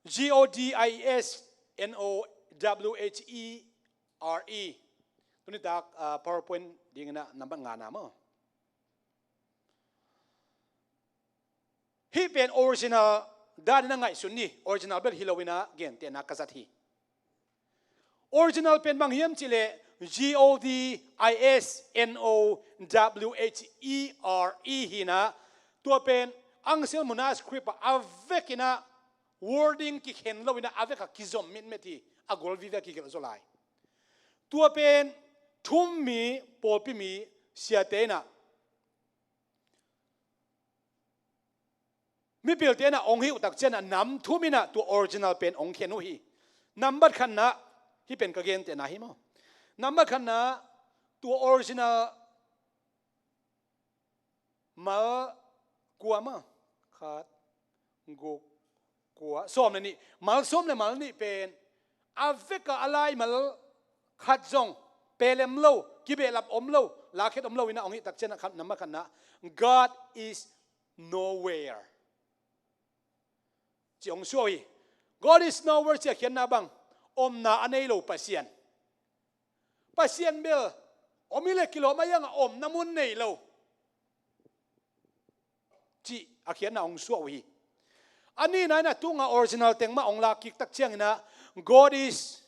G O D I S N O W H E R E. Tunitak, a, PowerPoint dinginah nambat ngana maw. Hih pen original danin a ngaihsun ni, original bel hi loinah gentehna ka zat hi. Original pen bang hiam cihleh G O D I S N O W H E R E hinah, tua pen uncial manuscript ah a vekinah wording kikhen loinah a vekah kizom mitmet hi, a gol vive a kigelh zaw lai. Tua pen thum mi, pawlpi mi, siate inah, mipilte inah ong hih uh tak cianah nam thum inah tua original pen ong khen uh hi. Nambat khatna, hih pen ka gentehna hi maw. Nambat khatna, tua original mal kua maw, khat, guk, kua, sawm le nih, mal sawm le mal nih pen a vekah a laimal khat zong pelem lo, kibehlap om lo, lakhiat om lo inah ong hih tak cianah khat, nambat khatna, God is nowhere ci ong suah uh hi. God is nowhere ci a khiatna bang, omna a nei lo Pasian. Pasian bel om hi leh kilawm, a hiangah omna mun nei lo cih a khiatna ong suah uh hi. A nihna inah tunga original teng mah ong lakkik tak cianginah God is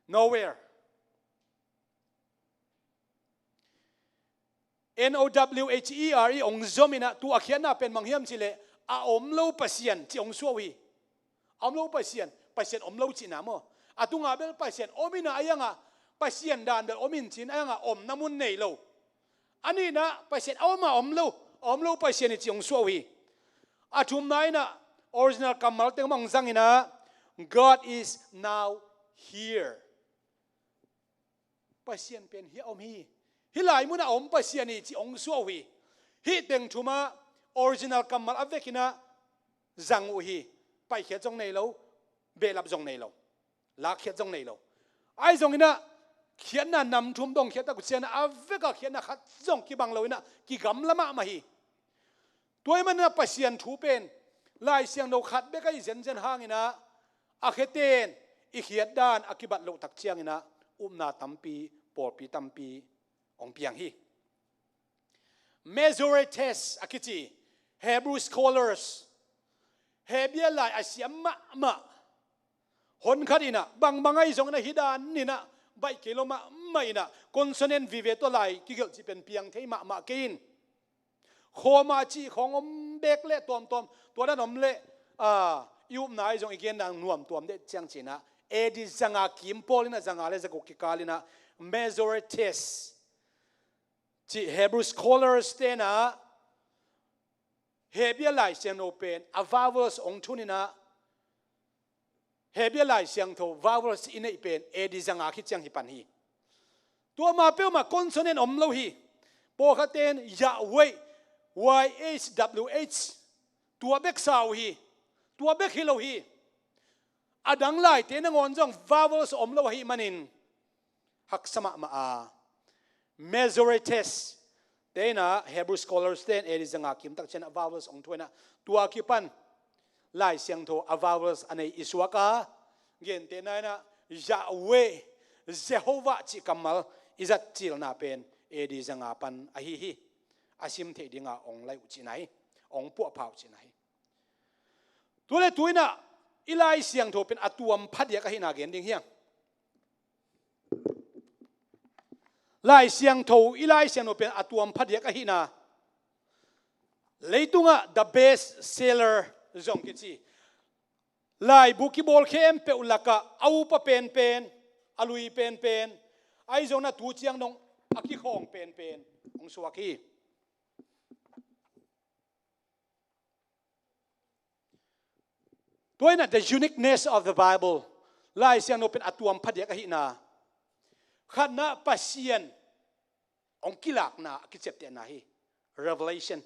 nowhere. N O W H E R E ong zom inah tua a khiatna pen bang hiam cihleh a om lo Pasian ci ong suah uh hi. A om lo Pasian, Pasian om lo cihna maw. A tunga bel Pasian om inah a hiangah Pasian dan bel om in cin a hiangah omna mun nei lo. A nihna Pasian a om a om lo, a om lo Pasian hi ci ong suah uh hi. A thumna inah original kammal teng mah ong zang inah God is now here. Pasian pen hih a om hi. Hih lai munah a om Pasian hi ci ong suah uh hi. Hih teng thumah original kammal a vekinah zang uh hi. Paikhiat zong nei lo, behlap zong nei lo, lakkhiat zong nei lo. Ahi zonginah khiatna nam thum dong khiat tak uh cianah a vekah khiatna khat zong kibang loinah kigamla mahmah hi. Tua hi manah Pasian thu pen Lai Siangtho khat bek ahi zenzen hanginah a kheten i khiatdan a kibat loh tak cianginah upna tampi, pawlpi tampi ong piang hi. Masoretes a kici Hebrew scholars, Hebia lai a siam mahmah honkhat inah, bangbang ahi zonginah hih daninah baih kei lo mahmah inah, consonant vive tawh lai kigelh cih pen piang thei mahmah kei in. Khawma cih khawng om bek le tuamtuam, tua dan om le, a, i upna ahi zong i gendan nuam tuam deh ciang cinah, A D zanga kim pawl inah zanga le zaguk kikal inah Masoretes cih Hebrew scholars tenah Hebia Lai Siangtho pen a vowels ong thun inah Hebrew Lai Siangtho vowels i neih pen A D zanga khit ciang hi pan hi. Tua ma peuhmah consonant om lo hi. Pawlkhatte in Yahweh, Y H W H, tua bek sa uh hi. Tua bek hi lo hi. A dang laite nangawn zong vowels om lo ahih manin haksa mahmah a. Masoretes te in ah, Hebrew scholars te in A D zanga kim tak ciangin ah vowels hong thuah in ah, tua kipan Lai Siangtho a vowels a nei i suak a, gentehna in ah Yahweh, Jehovah cih kammal i zat cilna pen A D zanga pan ahi hi. A sim theih dinga hong laih uh cihna hi, hong puahpha uh cihna hi. Tu le tu in ah i Lai Siangtho pen a tuam phadiak ahihna gen ding hiam? Lai Siangtho, i Lai Siangtho pen a tuam phadiak ahihna. Leitungah the best seller zong kici. Laibu kibawl khempeuh lakah a upa penpen, a lui penpen, ahi zongin ah tu ciang dong a kikhawng penpen hong suak hi. Tua in ah the uniqueness of the Bible, Lai Siangtho pen a tuam phadiak ahihna. Khatna, Pasian hong kilakna a kiciaptehna hi. Revelation.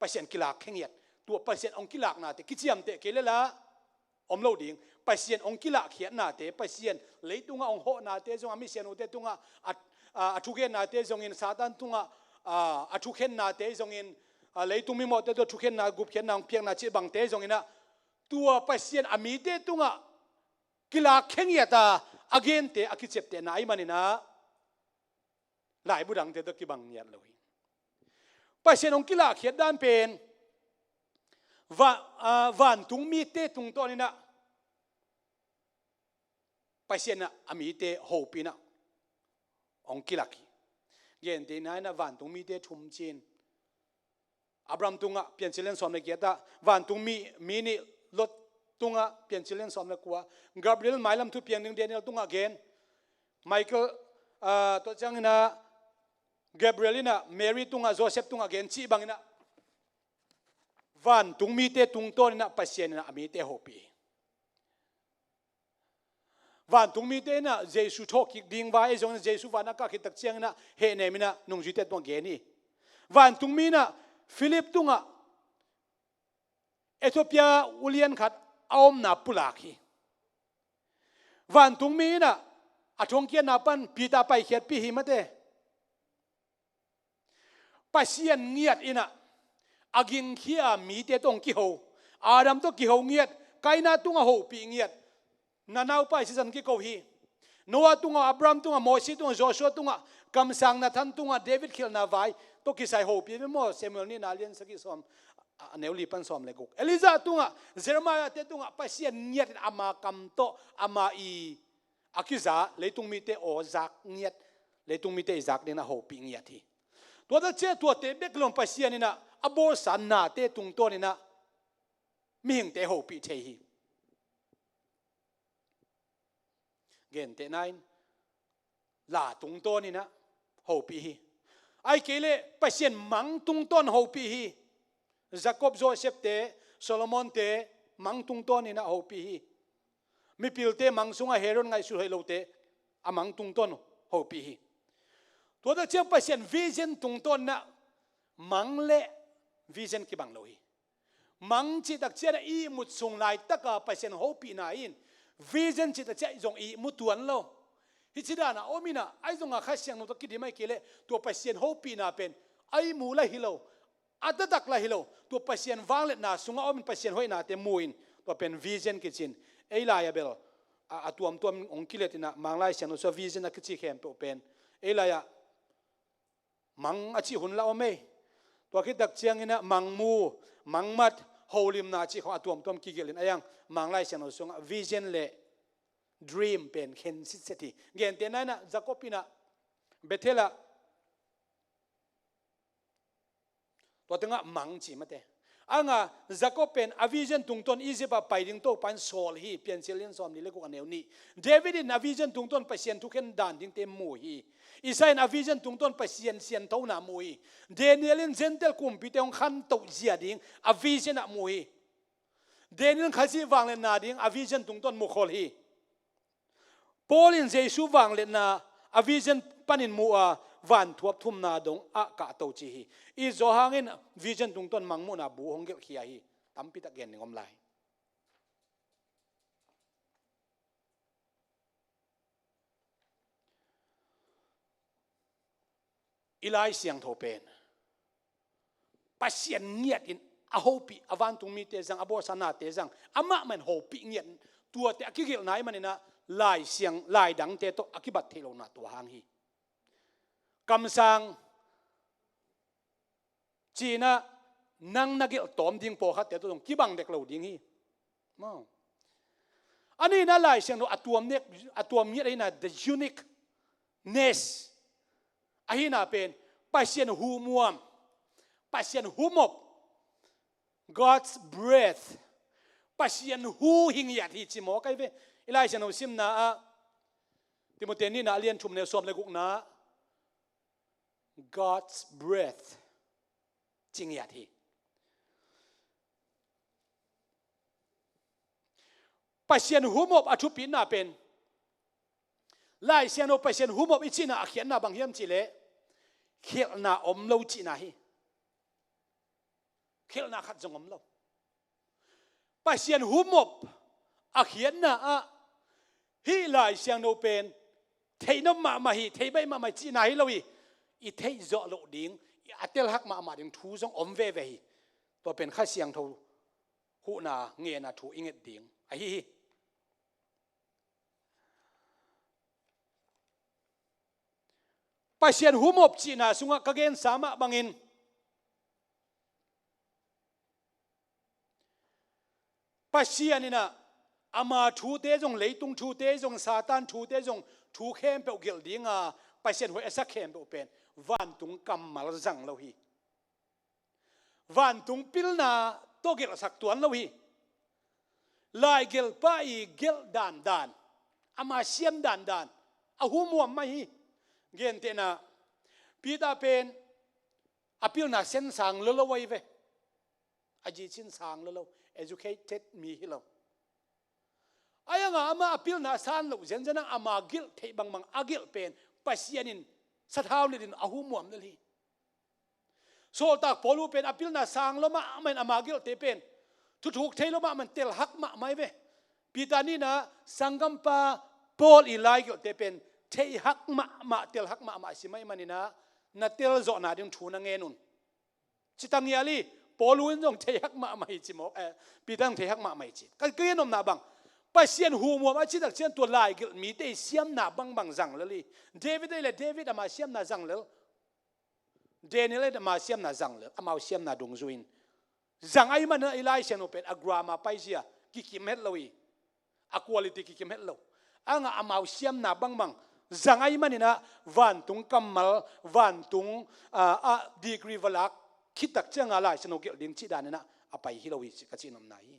Pasian kilak khengiat. Tua Pasian hong kilaknate kiciamteh kei le la om lo ding. Pasian hong kilakkhiatnate, Pasian leitungah hong hawhnate zong, a misianute tungah a, a, a thugennate zongin, Satan tungah a, a thukhennate zongin, a, leitung mimawhte tungah thukhenna, gupkhiatna, hong piakna cih bangte zongin ah, tua Pasian a mite tungah kilak khengiat a, a gente a kiciaptehna ahih manin ah, laibu dangte tawh kibang ngiat lo hi. Pasian hong kilakkhiat dan pen va-, a, vantung mite tungtawn in ah Pasian in ah a mite hopih in ah hong kilak hi. Gentehna in ah vantung mite thum ci-in, Abraham tungah Piancil lian sawm le giat ah, vantung mi, mi nih Lot tungah Piancil lian sawm le kua, Gabriel mailam thu piang ding Daniel tungah gen, Michael, ah, tua ciangin ah Gabriel in ah Mary tungah, Joseph tungah gen cih bangin ah vantung mite tungtawn in ah Pasian in ah a mite hopih hi. Vantung mite in ah Jesu thawhkik ding vai, ahi zongin Jesu van a kah khit tak ciangin ah hehnem in ah nungzuite tungah gen hi. Vantung mi in ah Philip tungah Ethiopia ulian khat a omna pulak hi. Vantung mi in ah a thongkiatna pan Peter paikhiatpih hi mate. Pasian ngiat in ah a gingkhia mite tawh hong kiho. Adam tawh kiho ngiat, Kaina tungah hopih ngiat. Na naupa hi ci-in kiko hi. Noah tungah, Abraham tungah, Mosi tungah, Joshua tungah, kamsang Nathan tungah, David khialhna vai tawh kisai hopih ve maw, Samuel nihna lian sagih sawm, a, a neu li pan sawm le guk. Elijah tungah, Jeremiah te tungah Pasian ngiat in ama kam tawh, ama i a kiza, leitung mite aw zak ngiat, leitung mite i zak dingin a hopih ngiat hi. Tua tak ciang tuate bek lo-in Pasian in ah a bawlsa nate tungtawn in ah mihingte hopih thei hi. Gentehna in la tungtawn in ah hopih hi. Ahih kei leh Pasian mang tungtawn hopih hi. Jacob, Joseph te, Solomon te mang tungtawn in ah hopih hi. Mipilte mang sungah Herod ngaihsut hoih lote a mang tungtawn hopih hi. Tua tak ciang Pasian vision tungtawn in ah mang le vision kibang lo hi. Mang cih tak ciang a ihmut sung laitaka Pasian hopihna in, vision cih tak ciang zong ihmu tuan lo. Hih ci dan a om in ah, ahi zongin Kha Siangtho tawh kidim ahih kei leh tua Pasian hopihna pen a ihmu lah hi lo. A taktak lah hi lo. Tua Pasian vangliatna sungah om in Pasian hoihnate mu in, tua pen vision kici in. Ei lai-ah bel a, a tuamtuam hong kilet in ah, Manglai Siangtho sungah vision a kici khempeuh pen ei lai-ah mang a cih hun lah om ei. Tua khit tak ciangin ah mang mu, mang mat, holimna cih khawng a tuamtuam kigelh in a, ei ang Manglai Siangtho sungah vision le dream pen khen sitset hi. Gentehna in ah Jacob in ah Bethel ah, tua tengah mang ci mate. A nga, Jacob pen a vision tungtawn Egypt ah pai ding Topa in sawl hi, Piancil lian sawmli le guk a neu nih. David in a vision tungtawn Pasian thukhen dan dingte mu hi. Isaiah in a vision tungtawn Pasian sianthona mu hi. Daniel in Gentile kumpite hong khantoh zia ding a vision ah mu hi. Daniel in Khazih vangliatna ding a vision tungtawn mukhol hi. Paul in Jesu vangliatna a vision panin mu a, vanthuap thumna dong ah kahto ci hi. I Johan in vision tungtawn mangmuhna bu hong gelhkhia hi. Tampi tak gen ding om lai. I Lai Siangtho pen Pasian ngiat in a hopih, a vantung mite zang, a bawlsa nate zang, amah mah in hopih ngiat, tuate a kigelhna ahih manin ah Lai Siang, lai dangte tawh a kibat theih lohna tua hang hi. Kamsang ci-in ah nang na gelh tawm ding pawlkhatte tawh zong kibang dek lo ding hi. Maw. A nihna Lai Siangtho a tuam nek, a tuam ngiat ahihna, the uniqueness. Ahihna pen Pasian humuam, Pasian humop, God's breath, Pasian hu hi ngiat hi ci mawk ahi ve. I Lai Siangtho simna ah Timoti nihna a lian thum neu sawm le gukna ah God's breath ci ngiat hi. Pasian humop a thupina pen, Lai Siangtho Pasian humop i cihna a khiatna bang hiam cihleh, khelhna om lo cihna hi. Khelhna khat zong om lo. Pasian humop a khiatna ah hih Lai Siangtho pen theih nop mahmah hi, theih baih mahmah hi cihna hi lo hi. I theih zawh loh ding, a telhak mahmah ding thu zong om veve hi. Tua pen Kha Siangtho huhna ngenna thu i nget ding ahi hi. Pasian humop cihna sungah ka gensa mah bangin Pasian in ah ama thute zong, leitung thute zong, Satan thute zong, thu khempeuh gelh ding a, Pasian hoih a sak khempeuh pen vantung kammal zang lo hi. Vantung pilna tawh gelhsak tuan lo hi. Laigelhpa i gelh dandan, ama siam dandan a humuam mah hi. Gentehna, Peter pen a pilna sen sang lolo ahi ve. A zicin sang lolo, educated mi hi lo. Ahi hanga ama a pilna san loh zenzen a, ama gelh theih bangbang a gelh pen Pasian in sathau lilin a humuam lel hi. Sawltak Paul uh pen a pilna sang lo mahmah in ama gelhte pen thuthuk thei lo mahmah in telhak mahmah hi ve. Peter nihna sanggampa Paul i laigelhte pen theihak mahmah, telhak mahmah a si mah ahih manin ah na telzawhna ding thu na ngen un. Cita ngial hi. Paul in zong theihak mahmah hi ci mawk, eh, Peter zong theihak mahmah hi ci. Ka, ka gen nopna bang, Pasian humuam a cih tak ciang tua laigelh mite i siamna bangbang zang lel hi. David ahih leh David ama siamna zang lel. Daniel in ama siamna zang lel, amau siamna dungzui in. Zang ahih manin i Lai Siangtho pen a grammar paizia kikim het lo hi. A quality kikim het lo. Ahi hanga amau siamna bangbang zang ahih manin ah vantung kammal, vantung, ah, ah, degree va lak khit tak ciang a Lai Siangtho gelh ding cih danin ah a pai hi lo hi ci ka cih nopna hi.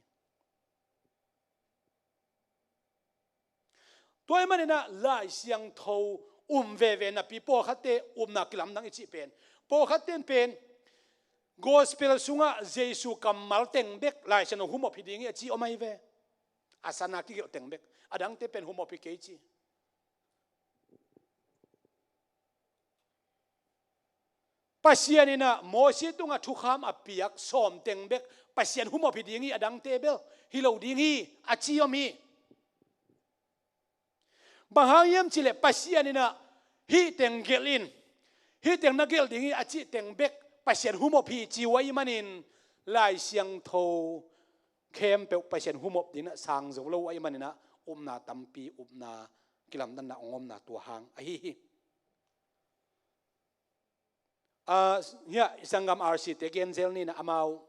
Tua ahih manin ah Lai Siangtho um veve napi pawlkhatte upna kilamdang i cih pen, pawlkhatte in pen gospel sungah Jesu kammal teng bek Lai Siangtho humop hi ding hi a ci om ahi ve. A sana kigelh teng bek, a dangte pen humop hi kei ci. Pasian in ah Mosi tungah thukham a piak sawm teng bek Pasian humop hi ding hi, a dangte bel hi lo ding hi a ci om hi. Bang hang hiam cihleh Pasian in ah hih teng gelh in, hih teng na gelh ding hi a cih teng bek Pasian humop hi ci uh ahih manin Lai Siangtho khempeuh Pasian humop dingin ah sang zo lo ahih manin ah upna tampi, upna kilamdanna hong omna tua hang ahi hi. Ah, hiah i sanggam R C te genzel ni in ah amau,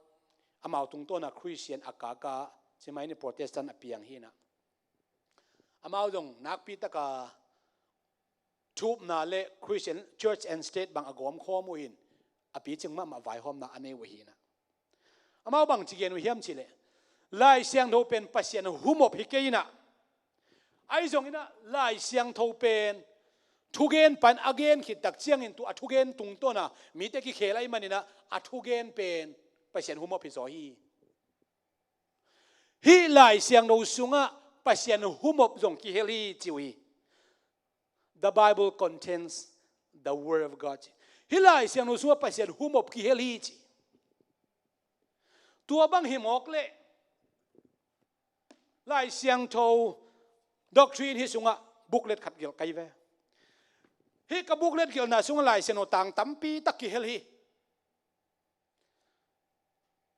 amau tungtawna Christian a kaka, cimai ni Protestant a piang hi in ah. Amau zong nakpi taka thupna le Christian Church and State bang a gawm khawm uh hi in, a picing mahmah vaihawmna a nei uh hi in ah. Amau bangci gen uh hiam cihleh, Lai Siangtho pen Pasian humop hi kei in ah, ahi zongin ah Lai Siangtho pen thugenpa in a gen khit tak ciangin tua a thugen tungtawna mite kikhel ahih manin ah a thugen pen Pasian humop hi zaw hi. Hih Lai Siangtho sungah Pasian humop zong kihel hi ci uh hi. The Bible contains the word of God. Hih Lai Siangtho sungah Pasian humop kihel hi ci. Tua bang hi mawk leh Lai Siangtho doctrine hih sungah booklet khat gelh ka hi ve. Hih ka booklet gelhna sungah Lai Siangtho tang tampi tak kihel hi.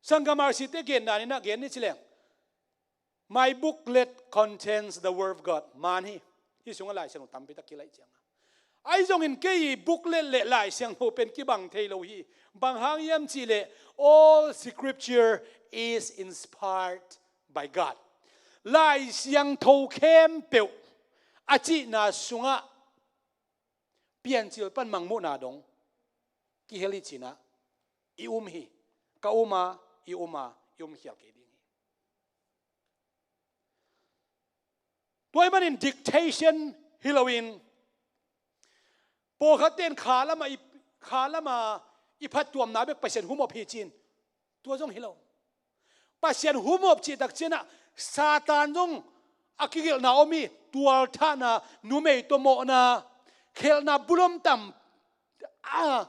Sanggam R C te genna ni na gen ni ci leng, "My booklet contains the word of God." Man hi. Hih sungah Lai Siangtho tampi tak kilaih ciang a, ahi zongin kei booklet le Lai Siangtho pen kibang thei lo hi. Bang hang hiam cih leh, "All scripture is inspired by God." Lai Siangtho khempeuh a cihna sungah Piancil pan mangmuhna dong kihel hi ci-in ah i um hi. Ka um a, i um a, i um khial kei ding hi. Tua ahih manin dictation hi loin, pawlkhatte in kha lamah i, kha lamah i phattuamna bek Pasian humop hi ci-in, tua zong hi lo. Pasian humop cih tak ciangin ah Satan zong a kigelhna om hi. Tualthahna, numei tawh mawhna, khelhna, bulom tam, a,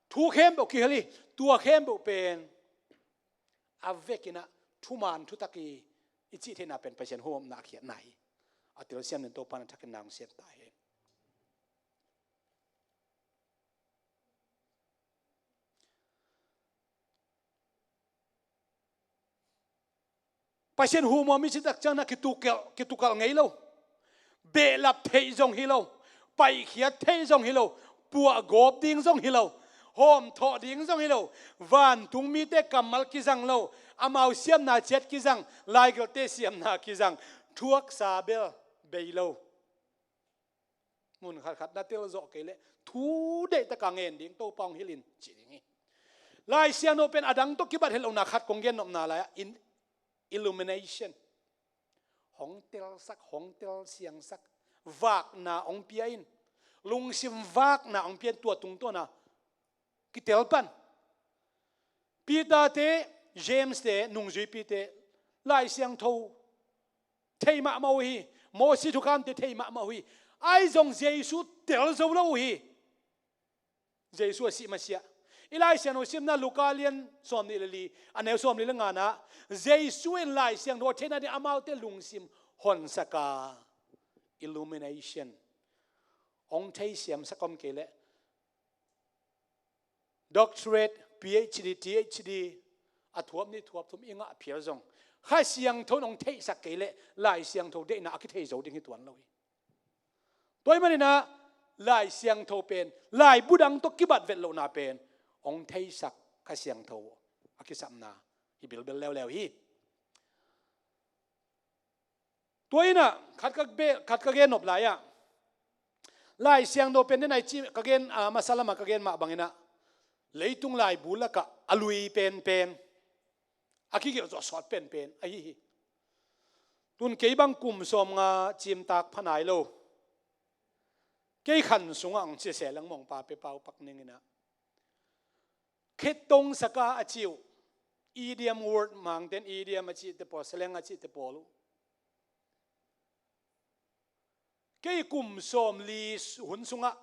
thu khempeuh kihel hi. Tua khempeuh pen a vekin ah thuman thutak hi, i cih theihna pen Pasian humopna a khiatna hi. A telsiam dingin Topa'n a thakin na hong siam ta hen. Pasian humop i cih tak ciangin ah kitukalh, kitukalh ngei lo. Behlap theih zong hi lo. Paihkhiat theih zong hi lo. Puahgawp ding zong hi lo. Hawmthawh ding zong hi lo. Vantung mite kammal kizang lo. Amau siamna ciat kizang. Laigelte siamna kizang. Thuaksa bel bei lo. Mun khatkhat na telzawh kei leh thu deihtak a ngen ding, Topa hong hilh in ci ding hi. Lai Siangtho pen a dang tawh kibat het lohna khat kong gennopna lai-ah, in, illumination. Hong telsak, hong telsiangsak, vakna hong pia in. Lungsim vakna hong pia in, tua tungtawn a kitel pan. Peter te, James te, nungzuipite, Lai Siangtho thei mahmah uh hi. Mosi thukhamte thei mahmah uh hi. Ahi zong Jesu tel zo lo uh hi. Jesu a sih masiah. I Lai Siangtho simna Luka lian sawmnih le li, a neu sawmli le ngana, Jesu in Lai Siangtho a theihna ding amaute lungsim honsak a, illumination. Hong theisiamsak om kei leh, doctorate, P H D, T H D a thuap nih thuap thum i ngah phial zong, Kha Siangtho in hong theihsak kei leh Lai Siangtho deihna a kithei zo ding hi tuan lo hi. Tua ahih manin ah Lai Siangtho pen laibu dang tawh kibat vet lohna pen hong theisak Kha Siangtho a kisapna hi bilbel leuleu hi. Tua in ah khat ka be, khat ka gen nop lai-ah, Lai Siangtho pen den ai ci ka gen, a, masa lamah ka gen mah bangin ah, leitung laibu lakah a lui penpen, a kigelh zawh sawt penpen ahi hi. Tun kei bang kum sawmnga cimtak pha nai lo. Kei khan sungah ang cia se lang mawngpa pe pau pak ning in ah, khetong saka a ci uh. Idiom word, Mangte in idiom a cihte pawl, slang a cihte pawl uh. Kei kum sawmli hun sungah,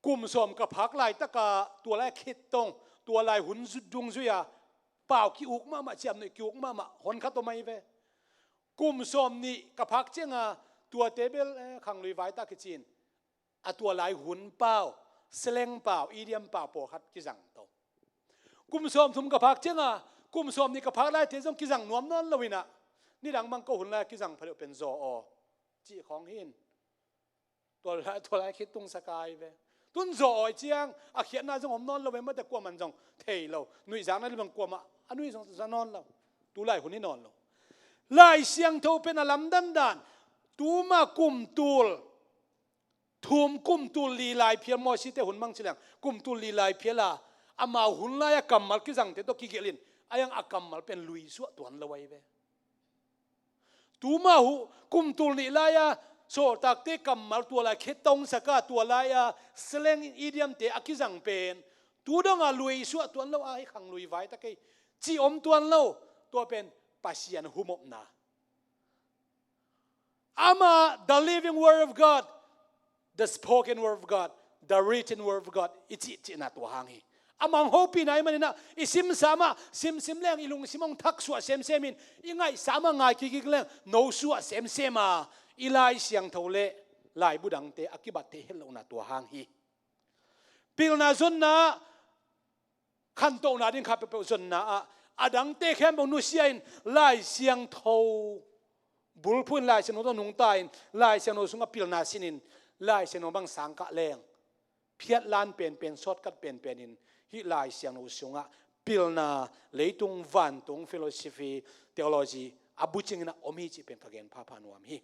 kum sawm ka phak laitaka tua lai khetong, tua lai hun zu-, dungzui-a pau ki-uk mahmah, ciamnuih ki-uk mahmah, honkhat om ahi ve. Kum sawmnih ka phak cianga tuate bel, eh, khanglui vaita kici in, a tua lai hun pau, slang pau, idiom pau pawlkhat kizang to. Kum sawmthum ka phak cianga, kum sawmnih ka phak laite zong kizang nuam nawn lo in ah, nidang bang ko hun lai kizang pha deuh pen zaw aw, cih khawng hi in. Tua lai, tua lai khit tung saka hi ve. Tun zaw aw ciang a khiatna zong om nawn lo ve, mate kuaman zong thei lo. Nuihzakna le bang kuamah a nuih zong za nawn lo. Tu lai hun hi nawn lo. Lai Siangtho pen a lamdang dan, tuma kum tul thum, kum tul li lai phial, Mosite hun mang ci leng, kum tul li lai phial a, amau hun lai-a kammal kizangte tawh kigelh in, a iang a kammal pen lui suah tuan lo ahi ve. Tuma hu, kum tul nih lai-a sawltakte kammal tua lai khetong saka tua lai-a slang idiomte a kizang pen, tu dong a lui suah tuan lo ahi, khanglui vaita kei, cih om tuan lo. Tua pen Pasian humopna. Amah, the living word of God, the spoken word of God, the written word of God, i cihcihna tua hang hi. Amah hong hopihna ahih manin ah, i simsa mah simsim leng i lungsim hong thaksuah semsem in, i ngaihsa mah ngai kikik leng nosuah semsem a, i Lai Siangtho le laibu dangte a kibat thei hetlohna tua hang hi. Pilna zonna, khantohna ding kha peuhpeuh zonna ah, a dangte khempeuh nusia in, Lai Siangtho bulphuh in, Lai Siangtho tawh nungta in, Lai Siangtho sungah pilna sin in, Lai Siangtho bang sang kah leng phiatlan penpen, shortcut penpen in, hih Lai Siangtho sungah pilna, leitung vantung philosophy, theology a bucing in a om hi cih pen ka gen phapha nuam hi.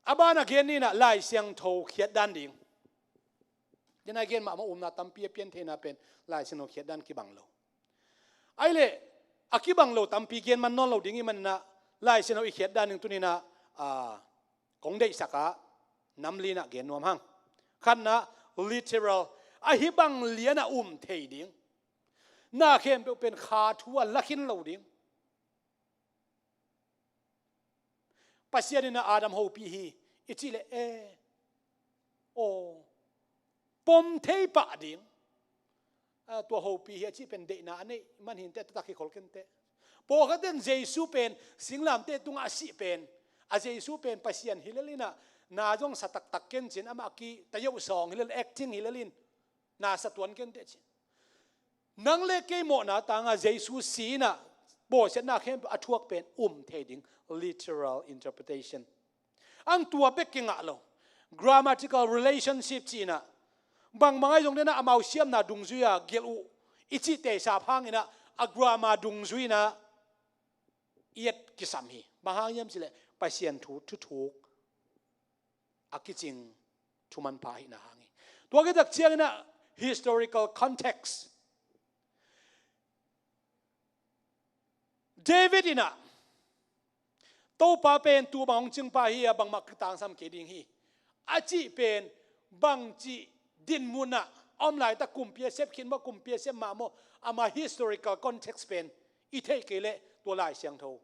A ban a gen ni in ah, Lai Siangtho khiatdan ding. Dena gen mahmah, umna tampi a piantheihna pen Lai Siangtho khiatdan kibang lo. Ahih leh a kibang lo tampi gen man nawn lo ding ahih manin ah, Lai Siangtho i khiatdan ding tuni in ah, a, kong deihsak a nam li in ah gen nuam hang. Khatna, literal. Ahi bang lian a um thei ding. Na khempeuh pen kha thu a la khin lo ding. Pasian in ah Adam hopih hi i cih leh, e, aw, pom thei pah ding. A, tua hopih hi a cih pen deihna a neih man hi inteh, taktak hi khol kei inteh. Pawlkhat in Jesu pen singlamteh tungah a sih pen, a Jesu pen Pasian hi lel in ah, na zong sa taktak kei in ci-in amah kitayoh sawng hi lel, acting hi lel in, na sa tuan kei inteh ci. Nang le kei mawhna tangah Jesu si in ah bawlsiatna khempeuh a thuak pen um thei ding, literal interpretation. Ang tua bek kingah lo. Grammatical relationship ci-in ah, bangbang ahi zong den ah amau siamna dungzui a gelh uh i cih teisap hangin ah, a grammar dungzui in ah i et kisam hi. Bang hang hiam cih leh Pasian thu thuthuk a kicing thu manpha ahihna hang hi. Tua khit tak ciangin ah historical context. David in ah, Topa pen tu bang hong cingpa hi a, bangmah kitangsam kei ding hi a cih pen bangci dinmun ah a om laitak, kumpi a sep khit maw, kumpi a sep mah maw, ama historical context pen i theih kei leh tua Lai Siangtho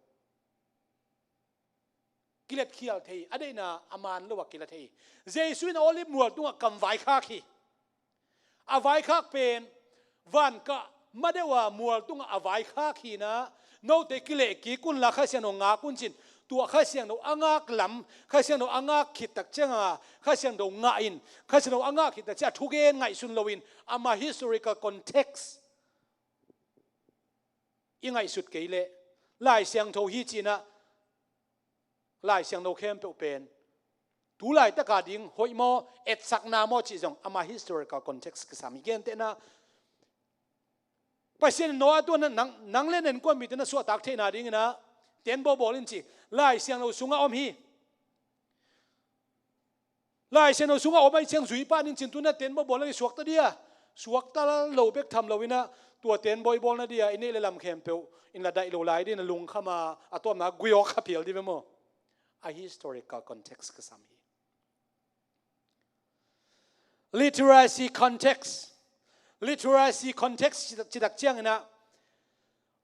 kiletkhial thei, a deihna a man lo a kila thei. Jesu in a Olive mual tungah kam vaikhak hi. A vaikhak pen van kah ma deuh a mual tungah a vaikhak hi in ah, note kilehkik unla Kha Siangtho ngak un ci-in, tua Kha Siangtho a ngak lam, Kha Siangtho a ngak khit tak ciang a, Kha Siangtho ngah in, Kha Siangtho a ngak khit tak ciang a thugen ngaihsun loin, ama historical context i ngaihsut kei leh, Lai Siangtho hi ci-in ah, Lai Siangtho khempeuh pen tu laitak a ding hoih maw, etsakna maw cih zong ama historical context kisam hi. Gentehna, Pasian in Noah, tua nang, nang le na innkuan mite na suahtak theihna dingin ah tent bawlbawl in ci, Lai Siangtho sungah om hi. Lai Siangtho sungah om ahih ciang zui pah ning ci-in, tu-in ah tent bawlbawl leng i suakta dia? Suakta lo bek tham loin ah, tua tent bawlbawlna dia i neih le lam khempeuh in la daih lo lai dingin a lungkham a, a tawpna gui awk kha phial ding ve maw? A historical context kisam hi. Literacy context. Literacy context ci tak, ci tak ciangin ah,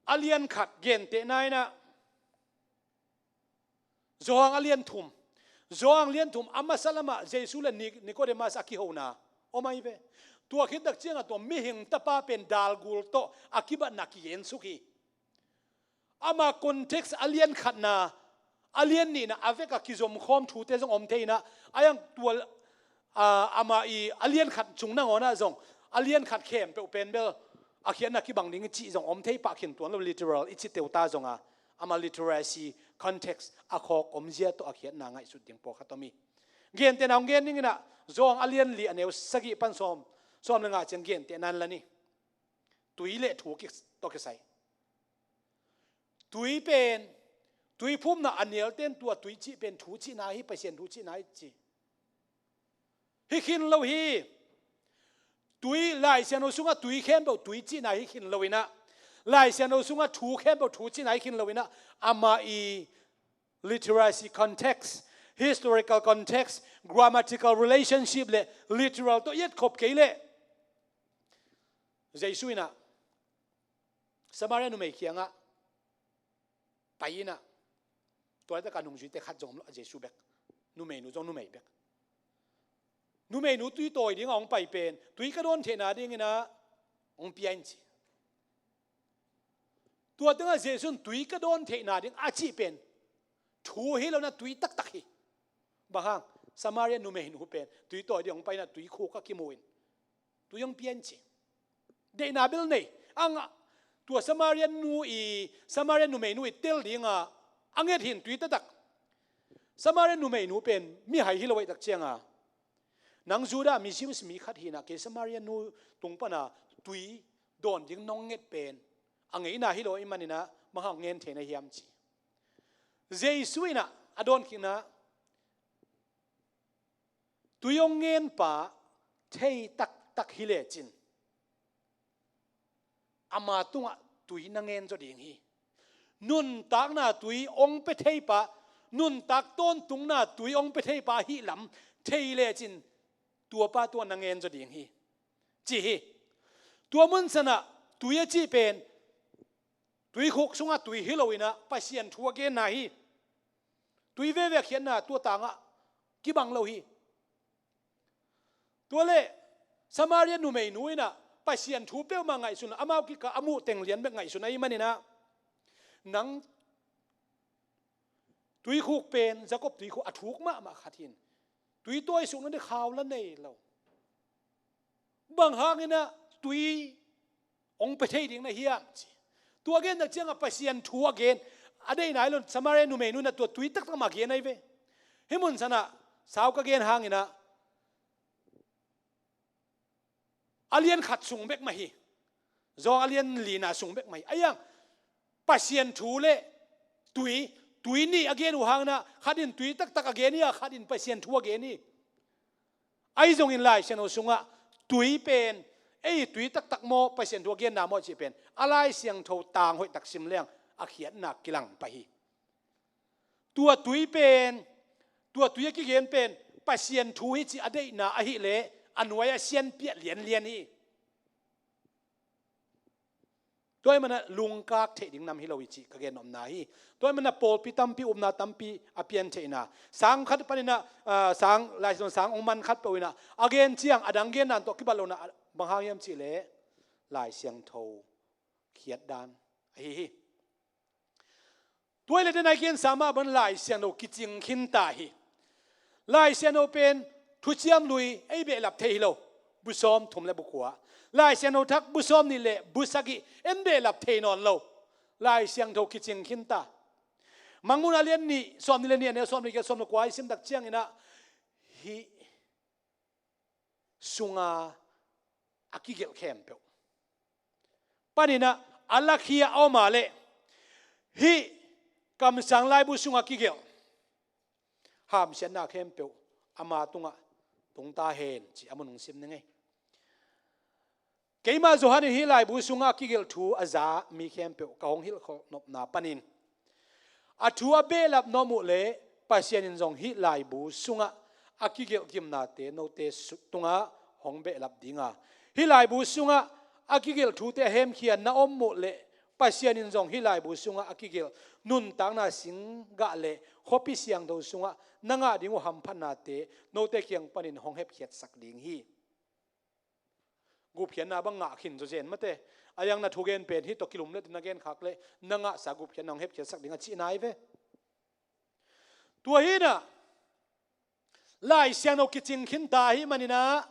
a lian khat gentehna in ah, Johan a lian thum. Johan lian thum, a masa lamah Jesu le Ni-, Nicodemus a kihona om ahi ve. Tua khit tak ciangah tua mihing tapa pen dalgul tawh a kibatna kigensuk hi. Ama context a lian khatna, a lian nihna a vek a kizomkhawm thute zong om thei in ah, a yang tua, a, ama i a lian khat cung nangawn ah zong a lian khat khempeuh pen bel a khiatna kibang ding i cih zong om thei pah khin tuan lo, literal i cih teuta zong a, ama literacy context a khawk omzia tawh a khiatna ngaihsut ding pawlkhat om hi. Gentehna hong gen dingin ah, Johan a lian li a neu sagih pan sawm, sawm le nga ciang gentehna in la ni. Tui le thu ki, tawh kisai. Tui pen, tui phumna a nialte in tua tui cih pen thu cihna hi, Pasian thu cihna hi ci. Hi khin lo hi. Tui, Lai Siangtho sungah tui khempeuh tui cihna hi khin lo in ah, Lai Siangtho sungah thu khempeuh thu cihna hi khin lo in ah, ama i literacy context, historical context, grammatical relationship le literal tawh i etkhop kei leh, Jesu in ah Samaria numei kiangah pai inah, tua laitaka nungzuite khat zong om lo, a Jesu bek. Numeinu zong numei bek. Numeinu tui tawi dingah hong pai pen, tui ka dawn theihna dinginah hong pia in ci. Tua tengah Jesu in tui ka dawn theihna ding a cih pen thu hi lo inah tui taktak hi. Bang hang? Samaria numeinu pen tui tawi ding hong pai inah tui khuk ah kimu in tui hong pia in ci. Deihna bel nei. Angah tua Samaria nu i, Samaria numeinu i tel dingah a nget hi in tui taktak. Samaria numeinu pen mihai hi lo ahih tak cianga, nang Judah mi Jews mi khat hi inah kei Samaria nu tung pana tui dawn ding nong nget pen a ngeina hi lo ahih maninah bang hang ngen thei na hiam ci. Jesu inah a dawn kikna, tui hong ngenpa thei taktak hi lecin ama tungah tui na ngen zaw ding hi. Nuntakna tui hong pia theipa, nuntak tawntungna tui hong pia theipa ahih lam thei lecin tuapa tungah na ngen zaw ding hi, ci hi. Tua mun sanah tui a cih pen tui khuk sungah tui hi lo inah Pasian thu a genna hi. Tui veve a khiatna tua tangah kibang lo hi. Tua leh Samaria numeinu inah Pasian thu peuhmah ngaihsun, amau kikah a muh teng lian bek ngaihsun ahih maninah, nang tui khuk pen Jacob tui khuk a thuk mahmah khat hi in tui tawi sukna ding khau la nei lo. Bang hanginah tui hong pia thei ding na hiam ci. Tua gen tak ciangah Pasian thu a gen, a deihna hi lo in Samaria numeinu inah tua tui taktak mah gen ahi ve. Hih mun sanah sau ka gen hanginah a lian khat sung bek mah hi. Zawng a lian lina sung bek mah hi. Ahi hang Pasian thu le tui, tui nih a gen uh hanginah khat in tui taktak a gen hi a, khat in Pasian thu a gen hi. Ahi zongin Lai Siangtho sungah tui pen, ei tui taktak maw, Pasian thu a genna maw cih pen a Lai Siangtho tang hoihtak sim leng a khiatna kilang pah hi. Tua tui pen, tua tui a kigen pen Pasian thu hi cih a deihna ahih leh a nuai a sianpiah lianlian hi. Tua ahih manah lungkak theih ding nam hi lo hi cih ka gen nopna hi. Tua ahih manah pawlpi tampi, upna tampi a pian theihna. Sang khat paninah, ah, sang, Lai Siangtho sang hong man khat peuh inah a gen ciang a dang gen dan tawh kibat lo inah bang hang hiam cih leh Lai Siangtho khiat dan ahi hi. Tua hi leh den a i gensa mah bang Lai Siangtho kicing khinta hi. Lai Siangtho pen thuciam lui ei behlap thei hi lo. Bu sawm thum le bu kua. Lai Siangtho thak bu sawm nih le bu sagih en behlap thei nawn lo. Lai Siangtho kicing khinta. Mangmuhna lian nih, sawm nih le nih, a neu sawm nih, giat sawm le kua i sim tak cianginah hih sunga a kigelh khempeuh paninah a lakhia a om a leh hih kamsang laibu sunga kigelh hamsiatna khempeuh ama tungah tungta hen ci a mun hong sim ning ei. Keimah Johan in hih laibu sungah a kigelh thu a za mi khempeuh ka hong hilhkhol nopna panin a thu a behlap nuam uh leh Pasian in zong hih laibu sungah a kigelh gimnate note su-, tungah hong behlap dinga, hih laibu sungah a kigelh thute a hemkhia na om uh leh Pasian in zong hih laibu sungah a kigelh nuntakna singgah le khuapi siangtho sungah na ngah ding uh hamphatnate note kiang panin hong hepkhiatsak ding hi. Gupkhiatna bang ngah khin zawzen mate. A yang na thugen pen hih tawh kilum le na genkhak le na ngahsa gupkhiatna hong hepkhiatsak ding a cihna hi ve. Tua hinah Lai Siangtho kicing khinta ahih maninah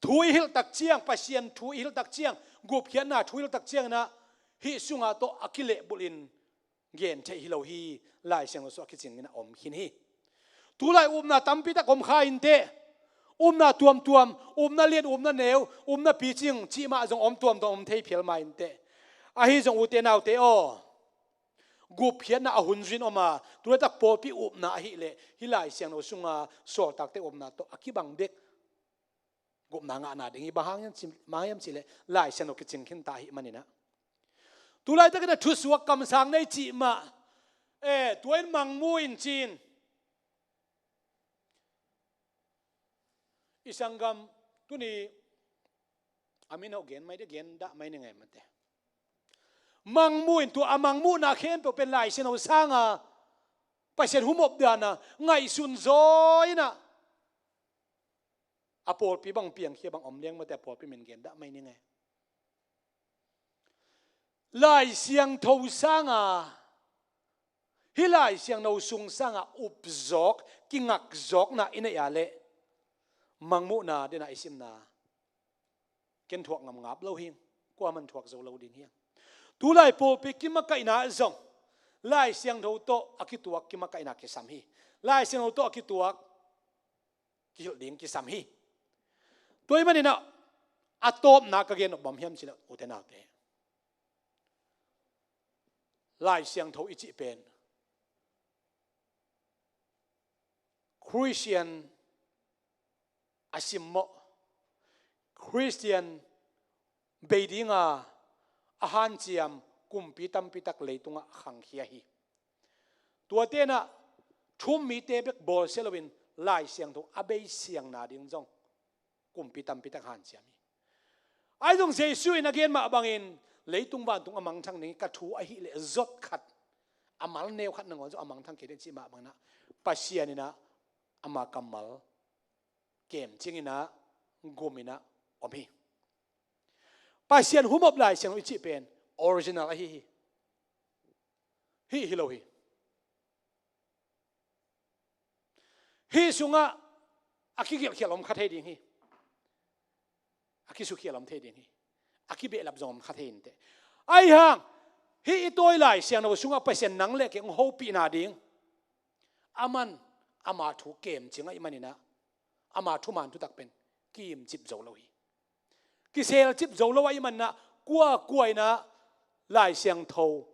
thu i hilh tak ciang, Pasian thu i hilh tak ciang, gupkhiatna thu i hilh tak cianginah hih sungah tawh a kilehbulhin gen theih hi lo hi. Lai Siangtho sungah kicingin a om khin hi. Tulai upna tampi tak om kha inteh. Upna tuamtuam, upna lian, upna neu, upna picing cih mah zong om tuamtuam om thei phial mah inteh. Ahi zong ute naute aw, gupkhiatna a hun zui in om a, tulaitak pawlpi upna ahih leh hih Lai Siangtho sunga sawltakte upna tawh a kibang bek gupna ngahna ding hi. Bang hang hiam cih, bang hang hiam cih leh Lai Siangtho kicing khinta ahih maninah. Tulaitakin a thusuak kamsang nei cih mah, eh, tua in mangmu in ci-in i sanggam tuni a min hawh gen mai de, gen dah mai ni ngei mate. Mangmuh in tua a mangmuhna khempeuh pen Lai Siangtho sanga Pasian humop dana ngaihsun zaw inah a pawlpi bang piangkhia bang om liang mate a pawlpi min gen dah mai ning e. Lai Siangtho sanga, hih Lai Siangtho sung sanga upzawk, kingakzawkna i neih a leh mangmuhna dena i simna ken thuak ngam ngap lo hing, kuaman thuak zo lo ding hiang. Tulai pawlpi kimakaihna zong Lai Siangtho tawh a kituak kimakaihna kisam hi. Lai Siangtho tawh a kituak kihilh ding kisam hi. Tua ahih maninah a tawpna ka gen nop bang hiam cihleh ute naute, Lai Siangtho i cih pen Khristian a simmawh, Khristian bei dinga a hanciam kumpi tampitak leitungah khangkhia hi. Tua tenah thu-um mite bek bawlsia loin Lai Siangtho a beisiangna ding zong kumpi tampitak hanciam hi. Ahi zong Jesu in a gen mah bangin leitung vantung a mangthang ding hi, ka thu ahih leh zot khat, a mal neu khat nangawn zong a mangthang kei ding cih mah banginah Pasian inah ama kammal kemcing inah gum inah om hi. Pasian humop Lai Siangtho i cih pen original ahi hi. Hih hi lo hi. Hih sungah a kigelhkhial om kha thei ding hi. A kisukhial om thei ding hi. A kibehlap zong om kha thei inteh. Ahi hang hih i tawi Lai Siangtho sungah Pasian nang le kei hong hopihna ding, aman ama thu kemcing ahih maninah ama thuman thutak pen kiimcip zo lo hi. Kiselcip zo lo ahih maninah kuakua inah Lai Siangtho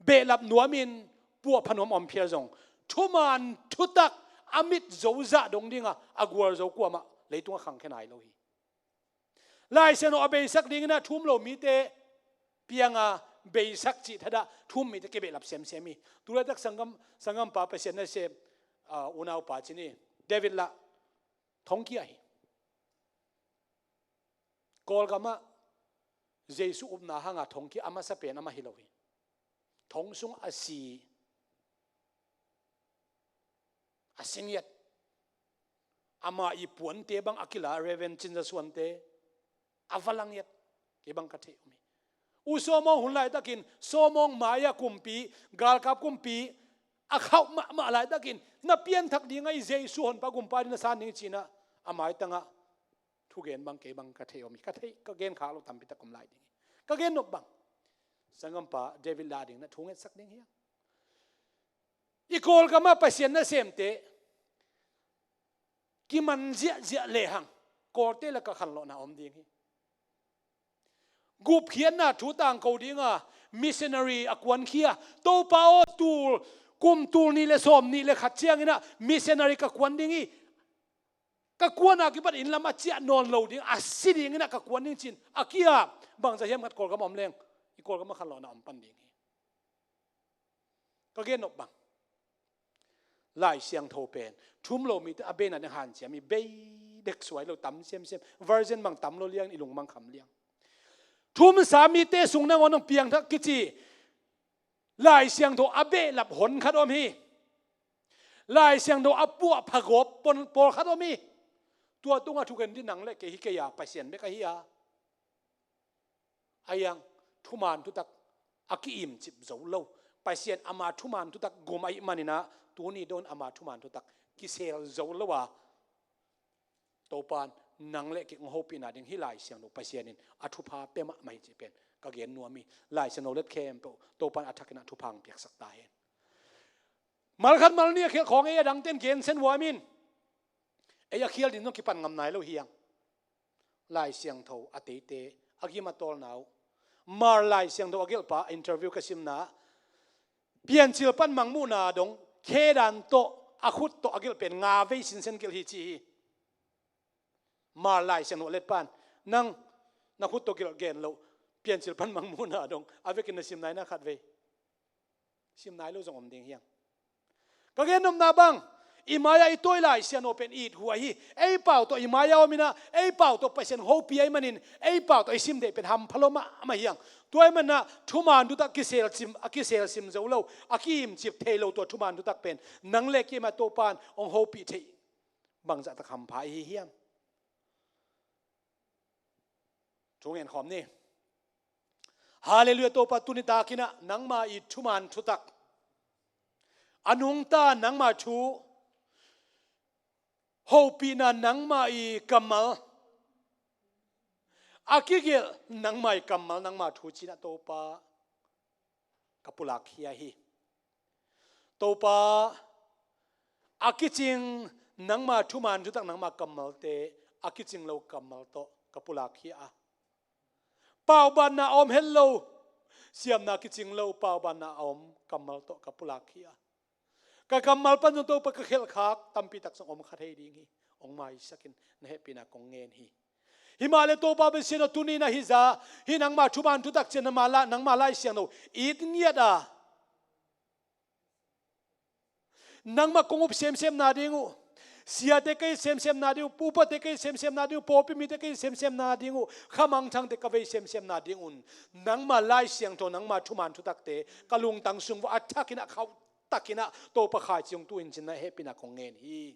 behlap nuamin puahpha nuam om phial zong thuman thutak a mit zo zah dong dinga a gualzo kuamah leitungah khangkhia nai lo hi. Lai Siangtho a beisak dinginah thu-um lo mite pianga beisak cih thadah thu-um mite kibehlap semsem hi. Tulaitak sanggam, sanggampa Pasian nasem, ah, unaupa cih ni David lah thongkia hi. Kawlgamah Jesu upna hanga thongkia a masa pen amah hi lo hi. Thong sung a si, a si ngiat. Ama i puante bang a kila Reverend Cin Za Suante a va la ngiat. Kei bang ka theih om hi. U Sawmawng hun laitakin Sawmawng mai-ah kumpi, galkap kumpi a khauh mahmah laitakin na pianthak ding ahi, Jesu honpa gumpa ding na san ding hi cinah a maitangah thugen bang kei bang ka theih om hi. Ka theih, ka genkhak lo tampitak om lai ding hi. Ka gen nop bang sanggampa David lah ding na thu ngetsak ding hiam? I Kawlgamah Pasian nasemte kiman ziahziah lehang Kawlte lakah khanlawhna om ding hi. Gupkhiatna thu tangko dinga missionary a kuankhia, Topa aw, tul, kum tul nih le sawm nih le khat cianginah missionary ka kuan ding hi. Ka kuana kipat inn lam a ciah nawn lo ding, a si dinginah ka kuan ding cin a kia bangzah hiam khat Kawlgam om leng i Kawlgamah khanlawhna om pan ding hi. Ka gen nop bang Lai Siangtho pen thu-um lo mite a beina ding hanciam hi. Bei dek suai lo, tam semsem, version bang tam lo liang, i lung bang kham liang. Thu-umsa mite sung nangawn hong piangthak kici Lai Siangtho a behlap hon khat om hi. Lai Siangtho a puahpha gawp pon, pawlkhat om hi. Tua tungah thugen ding nang le kei hi kei a, Pasian bek ahi a. Ahi hang thuman thutak a kiimcip zo lo, Pasian ama thuman thutak gum ahih maninah tuni dong ama thuman thutak kisel zo lo a, Topan nang le kei hong hopihna ding hih Lai Siangtho Pasian in a thupha pia mahmah hi cih pen ka gen nuam hi. Lai Siangtho let khempeuh Topan a thakinah thupha hong piaksak ta hen. Malkhat malni a khial khawng ei a dangten gensen huam in, ei a khial ding zong kipan ngam nai lo hi hang. Lai Siangtho a teite a gim a tawlna uh, Mar Lai Siangtho a gelhpa interview ka simna, Piancil pan Mangmuhna dong khe dan tawh a khut tawh a gelh pen nga vei sinsen gelh hi ci hi. Mar Lai Siangtho a let pan, nang na khut tawh gelh gen loh, Piancil pan Mangmuhna dong a vekin na sim nai na khat vei? Sim nai lo zong om ding hi hang. Ka gen nopna bang, i mai-ah i tawi Lai Siangtho pen it huai hi. Ei pau tawh i mai-ah om inah ei pau tawh Pasian hopih ahih manin ei pau tawh i sim deih pen hampha lo mahmah hi hang. Tua ahih manin ah thuman thutak kisel sim, a kisel sim zo lo, a ki-imcip thei lo tua thuman thutak pen nang le keimah Topa'n hong hopih theih bangzah tak hampha i hi hiam? Thu ngen khawm ni. Halleluiah, Topa, tuni takin ah nangma i thuman thutak, a nungta nangma thu, hopihna nangma i kammal, a kigelh nangma i kammal, nangma thu ci-in ah Topa, ka pulak khia hi. Topa, a kicing nangma thuman thutak, nangma kammalte, a kicing lo kammal tawh ka pulak khia a, paubanna a om het lo, siamna kicing lo paubanna a om kammal tawh ka pulak khia a, ka kammal pan zong Topa ka khelhkhak tampi tak zong om kha thei ding hi. Hong maisak in, na hehpihna kong ngen hi. Himahleh Topa Pasian aw, tuni-in ah hih zah, hih nangma thuman thutak ciang nangma la, nangma Lai Siangtho it ngiat a, nangmah kong up semsemna ding uh, siate ka it semsemna ding uh, upate ka it semsemna ding uh, pawlpi mite ka it semsemna ding uh, kha mangthangte ka vei semsemna ding un, nangma Lai Siangtho, nangma thuman thutakte ka lungtang sung uah a thakin ah, khauh takin ah Topa khaici hong tu in ci-in na hehpihna kong ngen hi.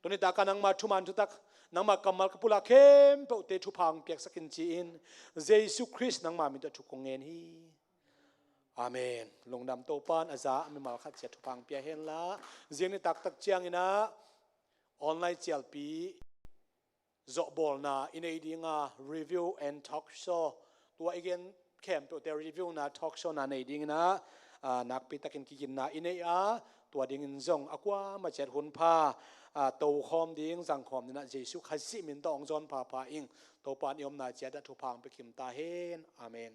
Tuni takin nangma thuman thutak, nangma kammal ka pulak khempeuhte thupha hong piaksak in ci-in, Jesu Khrist nangma min tawh thu kong ngen hi. Amen. Lungdam, Topa'n a za a mimal khat ciat thupha hong pia hen la. Zing ni taktak ciangin ah online cialpi zawhbawlna i nei ding a, review and talk show, tua i gen khempeuhte review-na, talk show-na nei dingin ah, aa, nakpi takin kiginna i nei a, tua dingin zong a kuamah ciat hunpha, aa, tokhawm ding, zangkhawm dingin ah Jesu Khazih min tawh hong zawn phapha ing. Topa'n i omna ciat ah thupha hong pia kim ta hen. Amen.